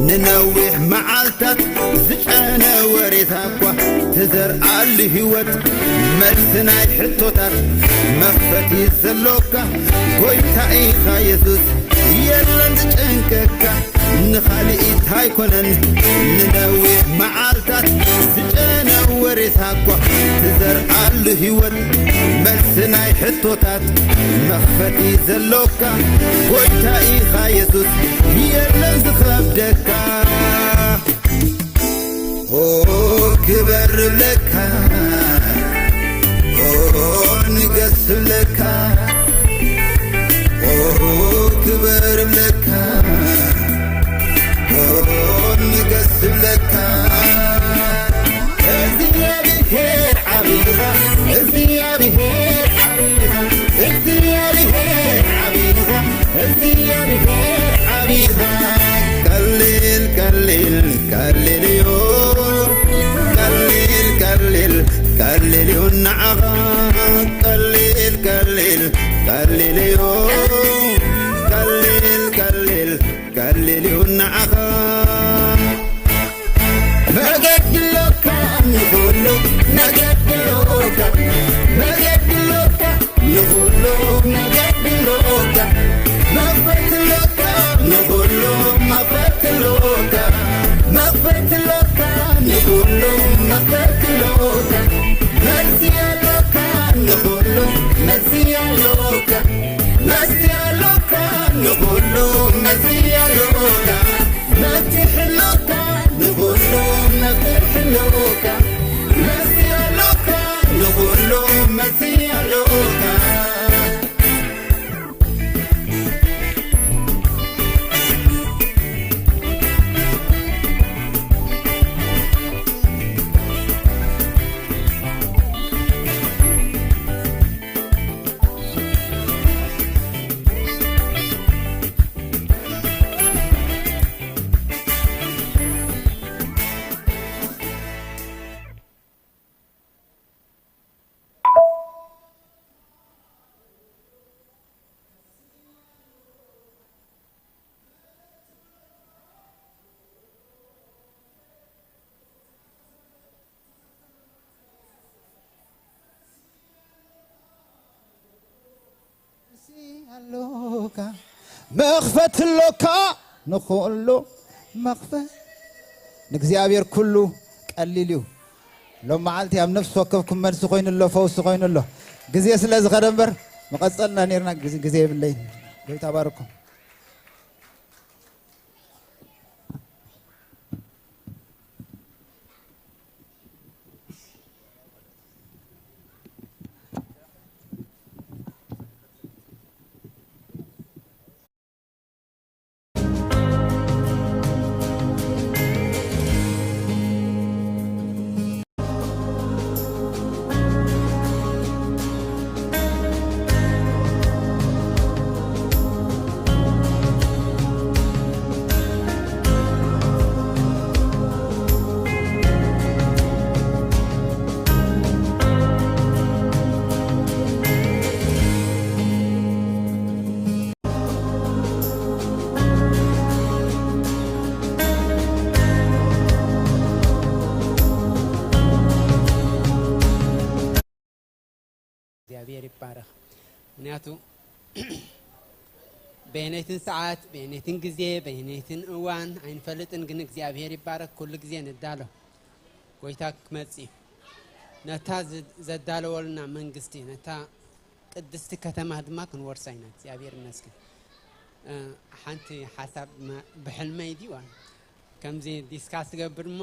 ንነዊሕ መዓልታት ዝጨነ ወሬታ እኳ ትዘርኣሉ ህይወት፣ መልሲ ናይ ሕቶታት መኽፈቲ ዘሎካ ጎይታ ኢኻ የሱስ፣ የለን ዝጨንቀካ። ንኻልኢት ኣይኮነን ንነዊሕ መዓልታት ዝጨነ ወሬታ እኳ ትዘርኣሉ ህይወት፣ መልሲ ናይ ሕቶታት መኽፈቲ ዘሎካ ጎይታ ኢኻ የሱስ፣ የለን ዝኸብደካ። ኦ ክበር ብለካ፣ ኦ ንገስ ብለካ፣ ኦ ክበር ብለካ፣ ኦ ንገስ ብለካ። እግዚኣብሔር ዓቢኻ፣ እግዚኣብሔር ዓቢኻ፣ እግዚኣብሔር ዓቢኻ፣ እግዚኣብሔር ዓቢኻ። ቀሊል፣ ቀሊል፣ ቀሊል እዩ፣ ቀሊል፣ ቀሊል፣ ቀሊል እዩ ንዓኻ። ቀሊል፣ ቀሊል፣ ቀሊል እዩ፣ ቀሊል፣ ቀሊል፣ ቀሊል እዩ ንዓኻ። መገዲ ኣሎካ ንኹሉ፣ መገዲ ኣሎካ፣ መገዲ ኣሎካ ንኹሉ፣ መገዲ ኣሎካ። መኽፈቲ ኣሎካ ንኹሉ፣ መኽፈቲ ኣሎካ፣ መኽፈቲ ኣሎካ ንኹሉ፣ መኽፈቲ ኣሎካ። መልሲ ኣሎካ ንኹሉ፣ መልሲ ኣሎካ፣ መልሲ ኣሎካ ንኹሉ፣ መልሲ ኣሎካ። መፍትሒ ኣሎካ ንኹሉ፣ መፍትሒ ኣሎካ። መልሲ ኣሎካ ንኹሉ፣ መልሲ ኣሎካ። ኣሎካ፣ መኽፈት ኣሎካ ንኹሉ መኽፈት። ንእግዚኣብሔር ኩሉ ቀሊል እዩ። ሎም መዓልቲ ኣብ ነፍሲ ወከፍኩም መልሲ ኮይኑ ኣሎ፣ ፈውሲ ኮይኑ ኣሎ። ግዜ ስለ ዝኸደ እምበር መቐጸልና ነይርና፣ ግዜ፣ ግዜ የብለይን። ጎይታ ባርኩም። እግዚኣብሔር ይባረኽ። ምኽንያቱ በየነይትን ሰዓት፣ በየነይትን ግዜ፣ በየነይትን እዋን ኣይንፈልጥን፣ ግን እግዚኣብሔር ይባረኽ፣ ኩሉ ግዜ ንዳሎ። ጎይታ ክመጽእ እዩ። ነታ ዝ-፣ ዘዳለወልና መንግስቲ፣ ነታ ቅድስቲ ከተማ ድማ ክንወርሳ ኢና። እግዚኣብሔር ይመስገን። እ፣ ሓንቲ ሓሳብ መ-፣ ብሕልመይ ድዩ ከምዚ ዲስካስ ትገብር እሞ፣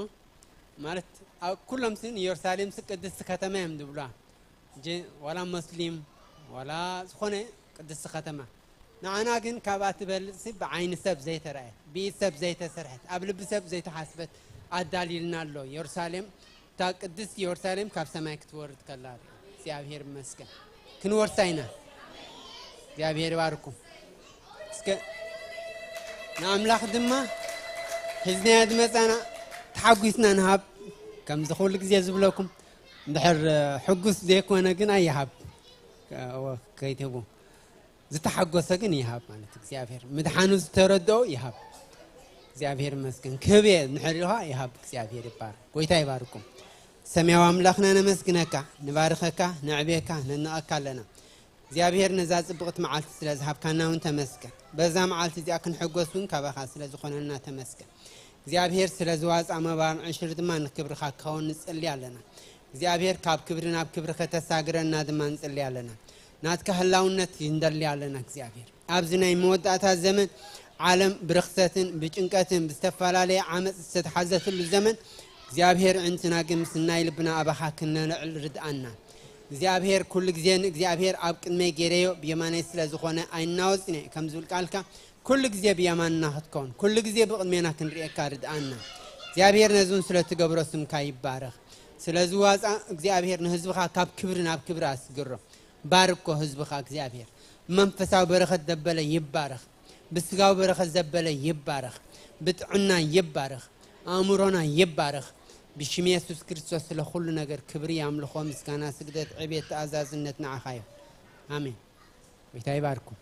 ማለት ኣብ ኩሎም ስን ኢየሩሳሌም ስ ቅድስቲ ከተማ እዮም ዝብሉዋ። ጀ-፣ ዋላ ሙስሊም ዋላ ዝኾነ ቅድስቲ ከተማ። ንዓና ግን ካብኣ ትበልጽ ሲ ብዓይኒ ሰብ ዘይተራእየት፣ ብኢድ ሰብ ዘይተሰርሐት፣ ኣብ ልቢ ሰብ ዘይተሓስበት ኣዳልዩልና ኣሎ። ኢየሩሳሌም፣ እታ ቅድስቲ ኢየሩሳሌም ካብ ሰማይ ክትወርድ ከላ ርኢ። እግዚኣብሔር ይመስገን። ክንወርሳ ኢና። እግዚኣብሔር ይባርኩም። እስከ ንኣምላኽ ድማ ሒዝናዮ ዝመጻና ተሓጒስና ንሃብ። ከምዚ ኩሉ ግዜ ዝብለኩም፣ እንድሕር ሕጉስ ዘይኮነ ግን ኣይሃብ። ከ-፣ ከይትህቡ። ዝተሓጎሰ ግን ይሃብ ማለት እግዚኣብሔር። ምድሓኑ ዝተረድኦ ይሃብ። እግዚኣብሔር ይመስገን። ክህብ እየ እንድሕር ኢልካ ይሃብ። እግዚኣብሔር ይባረክ። ጎይታ ይባርኩም። ሰማያዊ ኣምላኽና ነመስግነካ፣ ንባርኸካ፣ ነዕብየካ፣ ነድንቐካ ኣለና። እግዚኣብሔር ነዛ ጽብቕቲ መዓልቲ ስለ ዝሃብካና እውን ተመስገን። በዛ መዓልቲ እዚኣ ክንሕጎስ እውን ካባኻ ስለ ዝኾነልና ተመስገን። እግዚኣብሔር ስለ ዝዋጻ መባን ዕሽር ድማ ንክብርኻ ክኸውን ንጽሊ ኣለና። እግዚኣብሔር ካብ ክብሪ ናብ ክብሪ ከተሳግረና ድማ ንጽሊ ኣለና። ናትካ ህላውነት ይንደሊ ኣለና እግዚኣብሔር። ኣብዚ ናይ መወዳእታ ዘመን ዓለም ብርኽሰትን ብጭንቀትን ብዝተፈላለየ ዓመጽ ዝተተሓዘትሉ ዘመን እግዚኣብሔር ዕንትና ግን ምስ ናይ ልብና ኣባኻ ክነልዕል ርድኣና። እግዚኣብሔር ኩሉ ግዜ ንእግዚኣብሔር ኣብ ቅድመይ ገይረዮ ብየማነይ ስለ ዝኾነ ኣይናወጽን እየ ከም ዝብል ቃልካ ኩሉ ግዜ ብየማንና ክትከውን ኩሉ ግዜ ብቕድሜና ክንርእየካ ርድኣና። እግዚኣብሔር ነዚ እውን ስለ ትገብሮ ስምካ ይባረኽ። ስለዚ ዋጻ እግዚኣብሔር ንህዝብኻ ካብ ክብሪ ናብ ክብሪ ኣስግሮ። ባርኮ ህዝብኻ እግዚኣብሔር። መንፈሳዊ በረኸት ዘበለ ይባረኽ። ብስጋዊ በረኸት ዘበለ ይባረኽ። ብጥዕና ይባረኽ። ኣእምሮና ይባረኽ። ብሽም የሱስ ክርስቶስ ስለ ኩሉ ነገር ክብሪ፣ ኣምልኾ፣ ምስጋና፣ ስግደት፣ ዕቤት፣ ተኣዛዝነት ንዓኻ እዩ። ኣሜን። ጎይታ ይባርኩም።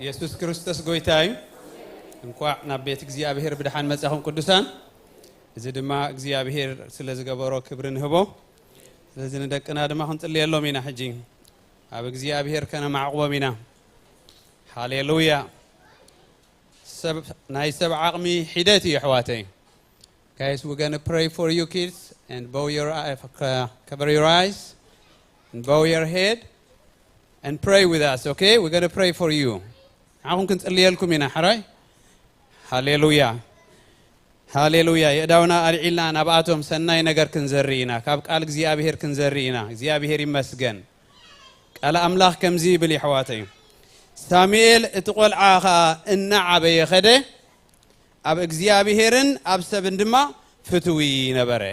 የሱስ ክርስቶስ ጎይታ እዩ። እንኳዕ ናብ ቤት እግዚኣብሔር ብደሓን መጻኹም ቅዱሳን። እዚ ድማ እግዚኣብሔር ስለ ዝገበሮ ክብሪ ንህቦ። ስለዚ ንደቅና ድማ ክንጽልየሎም ኢና። ሕጂ ኣብ እግዚኣብሔር ከነማዕቑቦም ኢና። ሃሌሉያ። ሰብ ናይ ሰብ ዓቕሚ ሒደት እዩ ኣሕዋተይ። Guys, we're going to pray for you kids and bow your eye, uh, cover your eyes and bow your head and pray with us, okay? We're going to pray for you. ንዓኹም ክንጽልየልኩም ኢና። ሕራይ። ሃሌሉያ። ሃሌሉያ። የእዳውና ኣልዒልና ናብኣቶም ሰናይ ነገር ክንዘሪ ኢና። ካብ ቃል እግዚኣብሔር ክንዘሪ ኢና። እግዚኣብሔር ይመስገን። ቃል ኣምላኽ ከምዚ ይብል፣ የሕዋተይ። ሳሙኤል እቲ ቆልዓ ኸኣ እናዓበየ ኸደ፣ ኣብ እግዚኣብሔርን ኣብ ሰብን ድማ ፍትዊ ነበረ።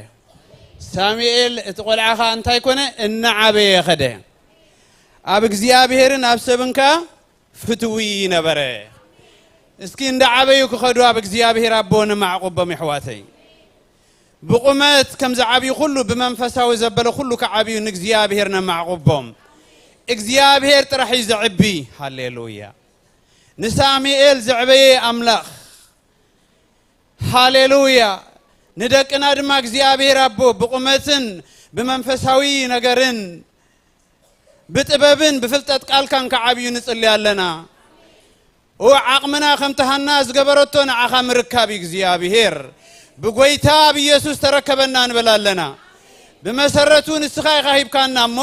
ሳሙኤል እቲ ቆልዓ ኸኣ እንታይ ኮነ? እናዓበየ ኸደ። ኣብ እግዚኣብሔርን ኣብ ሰብን ከኣ ፍትዊ ነበረ። እስኪ እንዳዓበዩ ክኸዱ ኣብ እግዚኣብሔር ኣቦ ነማዕቁቦም፣ የሕዋተይ። ብቑመት ከም ዝዓብዩ ኩሉ፣ ብመንፈሳዊ ዘበለ ኩሉ ክዓብዩ ንእግዚኣብሔር ነማዕቁቦም። እግዚኣብሔር ጥራሕ እዩ ዘዕቢ። ሃሌሉያ። ንሳሙኤል ዘዕበየ ኣምላኽ፣ ሃሌሉያ። ንደቅና ድማ እግዚኣብሔር ኣቦ ብቑመትን ብመንፈሳዊ ነገርን ብጥበብን ብፍልጠት ቃልካን ክዓብዩ ንጽሊ ኣለና። እወ፣ ዓቕምና ከምቲ ሃና ዝገበረቶ ንዓኻ ምርካብ እዩ እግዚኣብሔር። ብጎይታ ብኢየሱስ ተረከበና ንብል ኣለና። ብመሰረቱ ንስኻ ኢኻ ሂብካና እሞ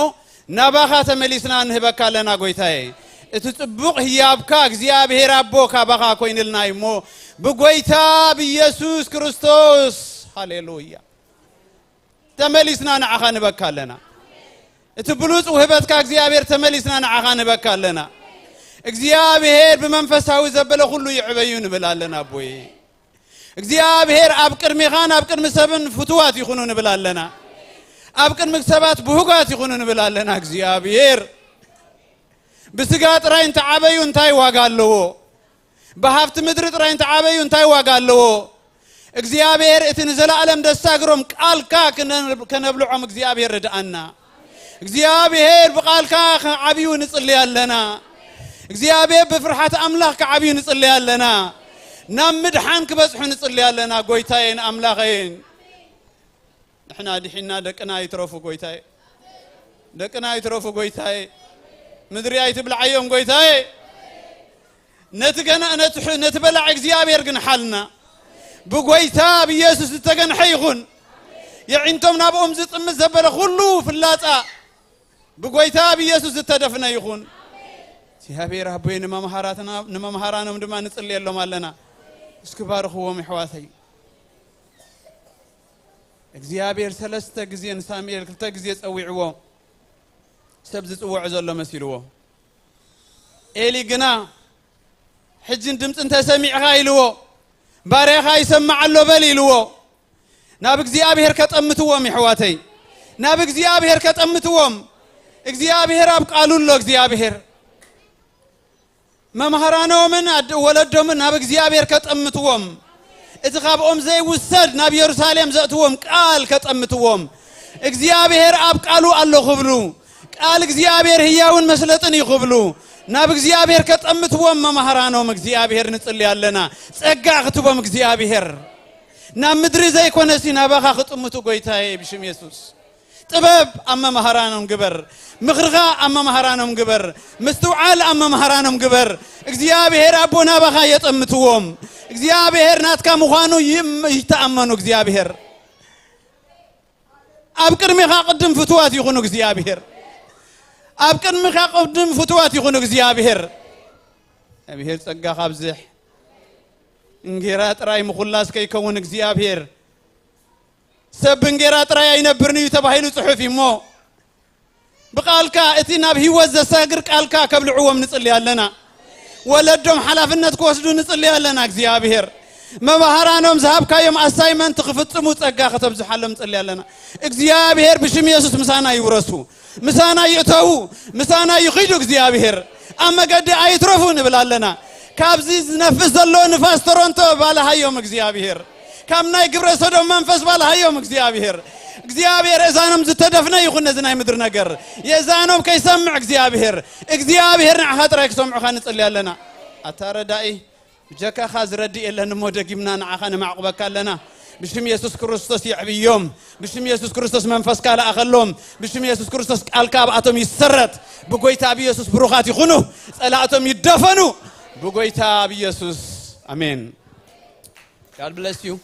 ናባኻ ተመሊስና ንህበካ ኣለና ጎይታዬ። እቲ ጽቡቕ ህያብካ እግዚኣብሔር ኣቦ ካባኻ ኮይንልና እዩ እሞ ብጎይታ ብኢየሱስ ክርስቶስ፣ ሃሌሉያ፣ ተመሊስና ንዓኻ ንበካ ኣለና። እቲ ብሉጽ ውህበትካ እግዚኣብሔር ተመሊስና ንዓኻ ንበካ ኣለና። እግዚኣብሔር ብመንፈሳዊ ዘበለ ኩሉ ይዕበዩ ንብል ኣለና ኣቦይ። እግዚኣብሔር ኣብ ቅድሚኻን ኣብ ቅድሚ ሰብን ፍቱዋት ይኹኑ ንብል ኣለና። ኣብ ቅድሚ ሰባት ብሁጋት ይኹኑ ንብል ኣለና እግዚኣብሔር። ብስጋ ጥራይ እንተዓበዩ እንታይ ዋጋ ኣለዎ? ብሃብቲ ምድሪ ጥራይ እንተዓበዩ እንታይ ዋጋ ኣለዎ? እግዚኣብሔር እቲ ንዘላለም ደስታ እግሮም ቃልካ ክነ- ከነብልዖም እግዚኣብሔር ርድኣና። እግዚኣብሔር ብቃልካ ክዓብዩ ንጽሊ ኣለና። እግዚኣብሔር ብፍርሓት ኣምላኽ ክዓብዩ ንጽሊ ኣለና። ናብ ምድሓን ክበጽሑ ንጽሊ ኣለና። ጎይታዬን ኣምላኸይን፣ ንሕና ድሒና ደቅና ኣይትረፉ ጎይታዬ። ደቅና ኣይትረፉ ጎይታዬ። ምድሪ ኣይትብልዓዮም ጎይታዬ። ነቲ ገና ነቲ ሕ- ነቲ በላዕ እግዚኣብሔር ግን ሓልና። ብጎይታ ብኢየሱስ ዝተገንሐ ይኹን። የዒንቶም ናብኦም ዝጥምት ዘበለ ኩሉ ፍላጻ ብጎይታ ብኢየሱስ ዝተደፍነ ይኹን። እግዚኣብሔር ኣቦይ ንመምሃራትና ንመምሃራኖም ድማ ንጽልየሎም ኣለና። እስኪ ባርኽዎም የሕዋተይ። እግዚኣብሔር ሰለስተ ግዜ ንሳሙኤል ክልተ ግዜ ጸዊዕዎ። ሰብ ዝጽውዖ ዘሎ መሲልዎ። ኤሊ ግና ሕጂ ድምፂ እንተሰሚዕኻ ኢልዎ፣ ባርያኻ ይሰምዕ ኣሎ በል ኢልዎ። ናብ እግዚኣብሔር ከጠምትዎም የሕዋተይ፣ ናብ እግዚኣብሔር ከጠምትዎም። እግዚኣብሔር ኣብ ቃሉ ኣሎ። እግዚኣብሔር መምሃራኖምን ኣድ- ወለዶምን ናብ እግዚኣብሔር ከጠምትዎም፣ እቲ ካብኦም ዘይውሰድ ናብ የሩሳሌም ዘእትዎም ቃል ከጠምትዎም። እግዚኣብሔር ኣብ ቃሉ ኣሎ ክብሉ፣ ቃል እግዚኣብሔር ህያውን መስለጥን እዩ ክብሉ፣ ናብ እግዚኣብሔር ከጠምትዎም መምሃራኖም እግዚኣብሔር ንጽሊ ኣለና። ጸጋ ክትቦም እግዚኣብሔር፣ ናብ ምድሪ ዘይኮነሲ ናባኻ ክጥምቱ ጎይታዬ ብሽም የሱስ። ጥበብ ኣብ መምሃራኖም ግበር። ምኽርኻ ኣብ መምሃራኖም ግበር። ምስትውዓል ኣብ መምሃራኖም ግበር። እግዚኣብሔር ኣቦ ናባኻ የጠምትዎም። እግዚኣብሔር ናትካ ምዃኑ ይም- ይተኣመኑ። እግዚኣብሔር ኣብ ቅድሚኻ ቅድም ፍትዋት ይኹኑ። እግዚኣብሔር ኣብ ቅድሚኻ ቅድም ፍትዋት ይኹኑ። እግዚኣብሔር እግዚኣብሔር ጸጋ ካብዝሕ። እንጌራ ጥራይ ምኹላስ ከይከውን እግዚኣብሔር ሰብ ብእንጌራ ጥራይ ኣይነብርን እዩ ተባሂሉ ጽሑፍ እዩ እሞ፣ ብቃልካ እቲ ናብ ህይወት ዘሳግር ቃልካ ከብልዕዎም ንጽሊ ኣለና። ወለዶም ሓላፍነት ክወስዱ ንጽሊ ኣለና። እግዚኣብሔር መባህራኖም ዝሃብካዮም ኣሳይመንት ክፍጽሙ ጸጋ ከተብዝሓሎም ንጽሊ ኣለና። እግዚኣብሔር ብሽም የሱስ ምሳና ይውረሱ፣ ምሳና ይእተዉ፣ ምሳና ይኺዱ። እግዚኣብሔር ኣብ መገዲ ኣይትረፉ ንብል ኣለና። ካብዚ ዝነፍስ ዘሎ ንፋስ ቶሮንቶ ባልሃዮም እግዚኣብሔር፣ ካብ ናይ ግብረ ሰዶም መንፈስ ባልሃዮም እግዚኣብሔር። እግዚኣብሔር እዛኖም ዝተደፍነ ይኹን ነዚ ናይ ምድሪ ነገር፣ የዛኖም ከይሰምዕ እግዚኣብሔር፣ እግዚኣብሔር ንዓኻ ጥራይ ክሰምዑኻ ንጽሊ ኣለና። ኣታ ረዳኢ፣ ብጀካኻ ዝረድእ የለን እሞ፣ ደጊምና ንዓኻ ነማዕቁበካ ኣለና። ብሽም የሱስ ክርስቶስ የዕብዮም። ብሽም የሱስ ክርስቶስ መንፈስካ ለኣኸሎም። ብሽም የሱስ ክርስቶስ ቃልካ ኣብኣቶም ይሰረት። ብጎይታ ብየሱስ ብሩኻት ይኹኑ። ጸላእቶም ይደፈኑ። ብጎይታ ብየሱስ፣ ኣሜን። God bless you.